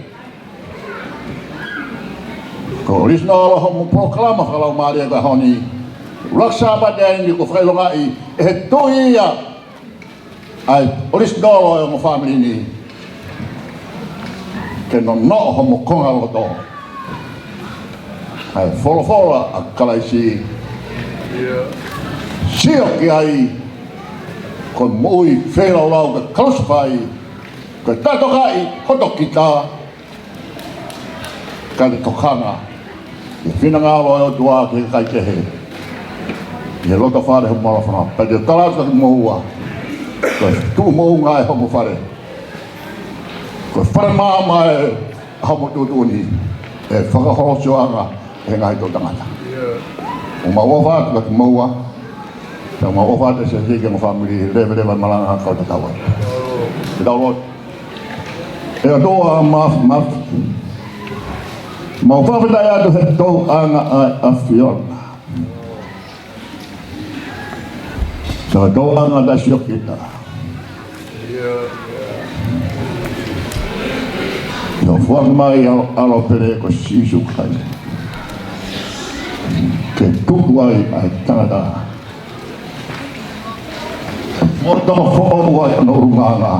Ko e ʻorisinolo homo polokalama fakalaumālie ko e ʻaho ni. ʻUluaki Sāpate ʻeni kuo fakaʻilongaʻi ʻe he Tuʻi ia ʻa e ʻorisinolo ʻo e ongo fāmili ni, ke nonoʻo homo kongaloto ʻa e folofola ʻa Kalaisi. Sio ki ai, ko e moʻui feilaulau, ko e kalusefai, ko e tātokaʻi hoto kita, ka ne tokanga ʻi he finangalo ʻo e ʻOtua ki he kakai kehe ʻi he loto fale homo hala fononga. Pea te u tala atu kiate kimoua, ko e tuʻu moʻunga ʻi homo fale, ko e fale maama ʻa homo tuʻutuʻuni, ʻe fakaholo sioʻanga ʻe he ngaahi toʻu tangata. ʻOku mau ʻofa atu kiate kimoua, pea mau ʻofa atu ʻe Siasi ki he ongo fāmili, leveleva e malanga, kau tatau ai. Ke tau lotu. ʻE ʻOtua Māfimafi, mau fakafetaʻi atu he tokanga ʻa e ʻAfiona. Tokanga ʻa e siokita. Naʻe foaki mai ʻa e ʻAlo pele ko Sīsū Kalaisi ke tuku ai ʻa e tangata mo toko foʻou ai hono ʻulungaanga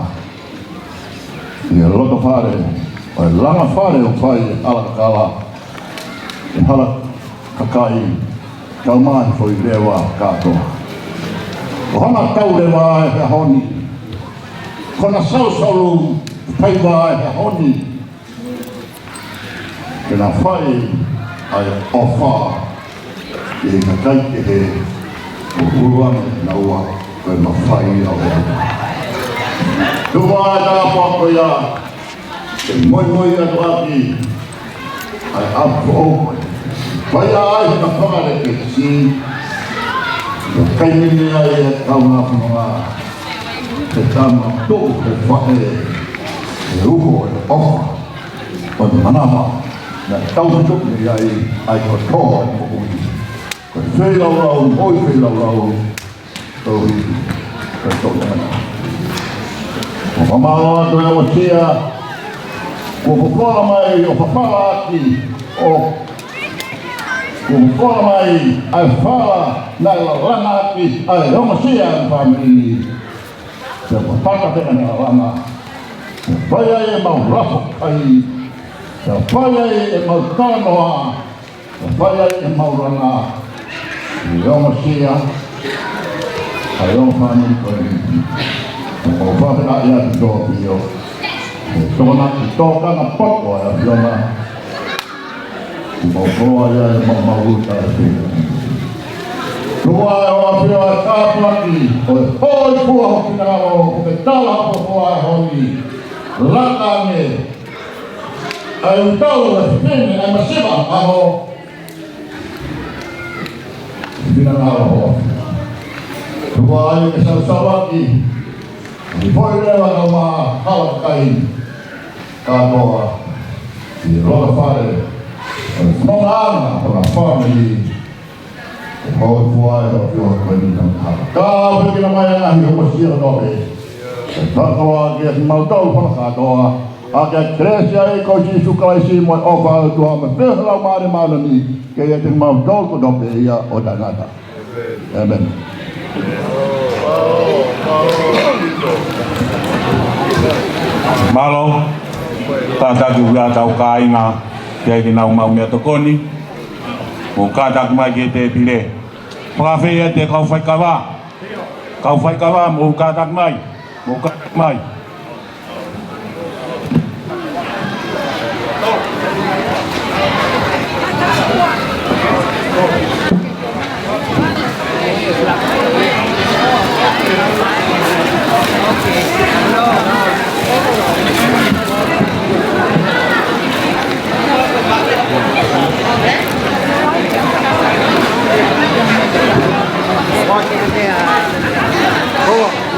ʻi he loto fale ʻo e langa fale ʻoku fai ʻi Halakakala, ʻi Halakakai, kae ʻumaʻā Hifoileva kātoa. Ko hona tau leva ʻi he ʻaho ni, ko hona sausau faiva ʻi he ʻaho ni, ke na fai ʻa e ʻofa ki he kakai kehe, ʻo ʻuluaki kinaua ko e mafai ʻo e ʻOtua. Tuku ā e tāpuaki ko ia ke moimoi atu ʻaki ʻa e ʻapi foʻou, fai ai ha fakalekesi, ʻo kaimini ai e kau ngā fononga, he tama tuʻu, he faʻē, he uho, he ʻofa, ʻo e manava naʻe tau tuʻu mei ai ʻa e kotoa ʻo e moʻui. Ko e feilaulau, moʻui feilaulau, tauhi, ko e toʻutangata. ʻOku fakamālō atu ʻe ʻOsia, kuo folofola mai ʻo fafala ʻaki, ʻo, kuo folofola mai ʻa e fala naʻe lalanga ʻaki ʻa e ongosia ʻa e fāmili. Pea kuo pata pē ʻene lalanga. Pea fai ai ʻemau lafo kai. Pea fai ai ʻemau talanoa. Pea fai ai ʻemau langa. ʻI he ongosia ʻa e ongo fāmili ko eni. Pea mau fakafetaʻi atu ki he ʻAfio. He tokanga, tokanga poto ʻa e ʻAfiona. Mau koloa ia ʻe mau mau uta e pē. Tuku ā ʻe ʻAfio ʻa e tāpuaki ʻo e hōifua ho finangalo, ʻoku ke tala ʻa e folofola ʻi he ʻaho ni. Laka ange ʻa e ʻū tau, ʻa e fefine, ʻa e masiva ʻo e ʻaho. Finangalo ho ʻAfio. Tuku ā ʻa e ke sausauʻaki ʻa Hifoileva kae ʻumaʻā Halakakai kātoa ʻi he loto fale ʻo e fonongaʻanga ʻo hona fāmili. Ke hōifua ʻe he ʻAfio ko eni ʻa e tangata. Ka ʻoku ʻikai ke na mai ʻa e ngaahi ongosia kotoa pē, ke fakakoloa kiate kimautolu fana kātoa. ʻA e kelesi ʻa e ʻEiki ko Sīsū Kalaisi mo e ʻofa ʻa e ʻOtua mo e feohi ʻa e Laumālie Māʻoniʻoni, ke ʻiate kimautolu kotoa pē ʻo taʻengata. ʻĒmeni. Mālō, kātaki ʻo tau kāinga, ke ʻai ke nau maʻu meʻatokoni, mou kātaki mai ki he tēpile. Fakafeʻiloaki ʻa e kau faikava. Kau faikava, mou kātaki mai. Mou kātaki mai.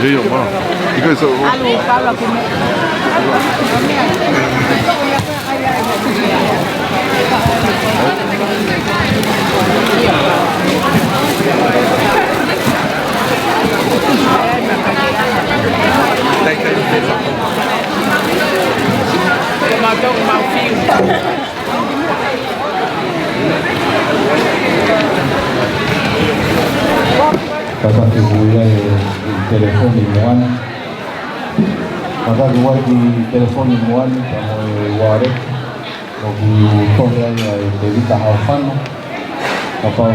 Yo, yo, bueno. Y con eso, Kātaki ʻo ʻai e telefoni mo ʻani. Kātaki ʻo ʻai e telefoni mo ʻani, pea mo e wallet. ʻOku tohi ai ʻa e Tēvita Haofano. Kapau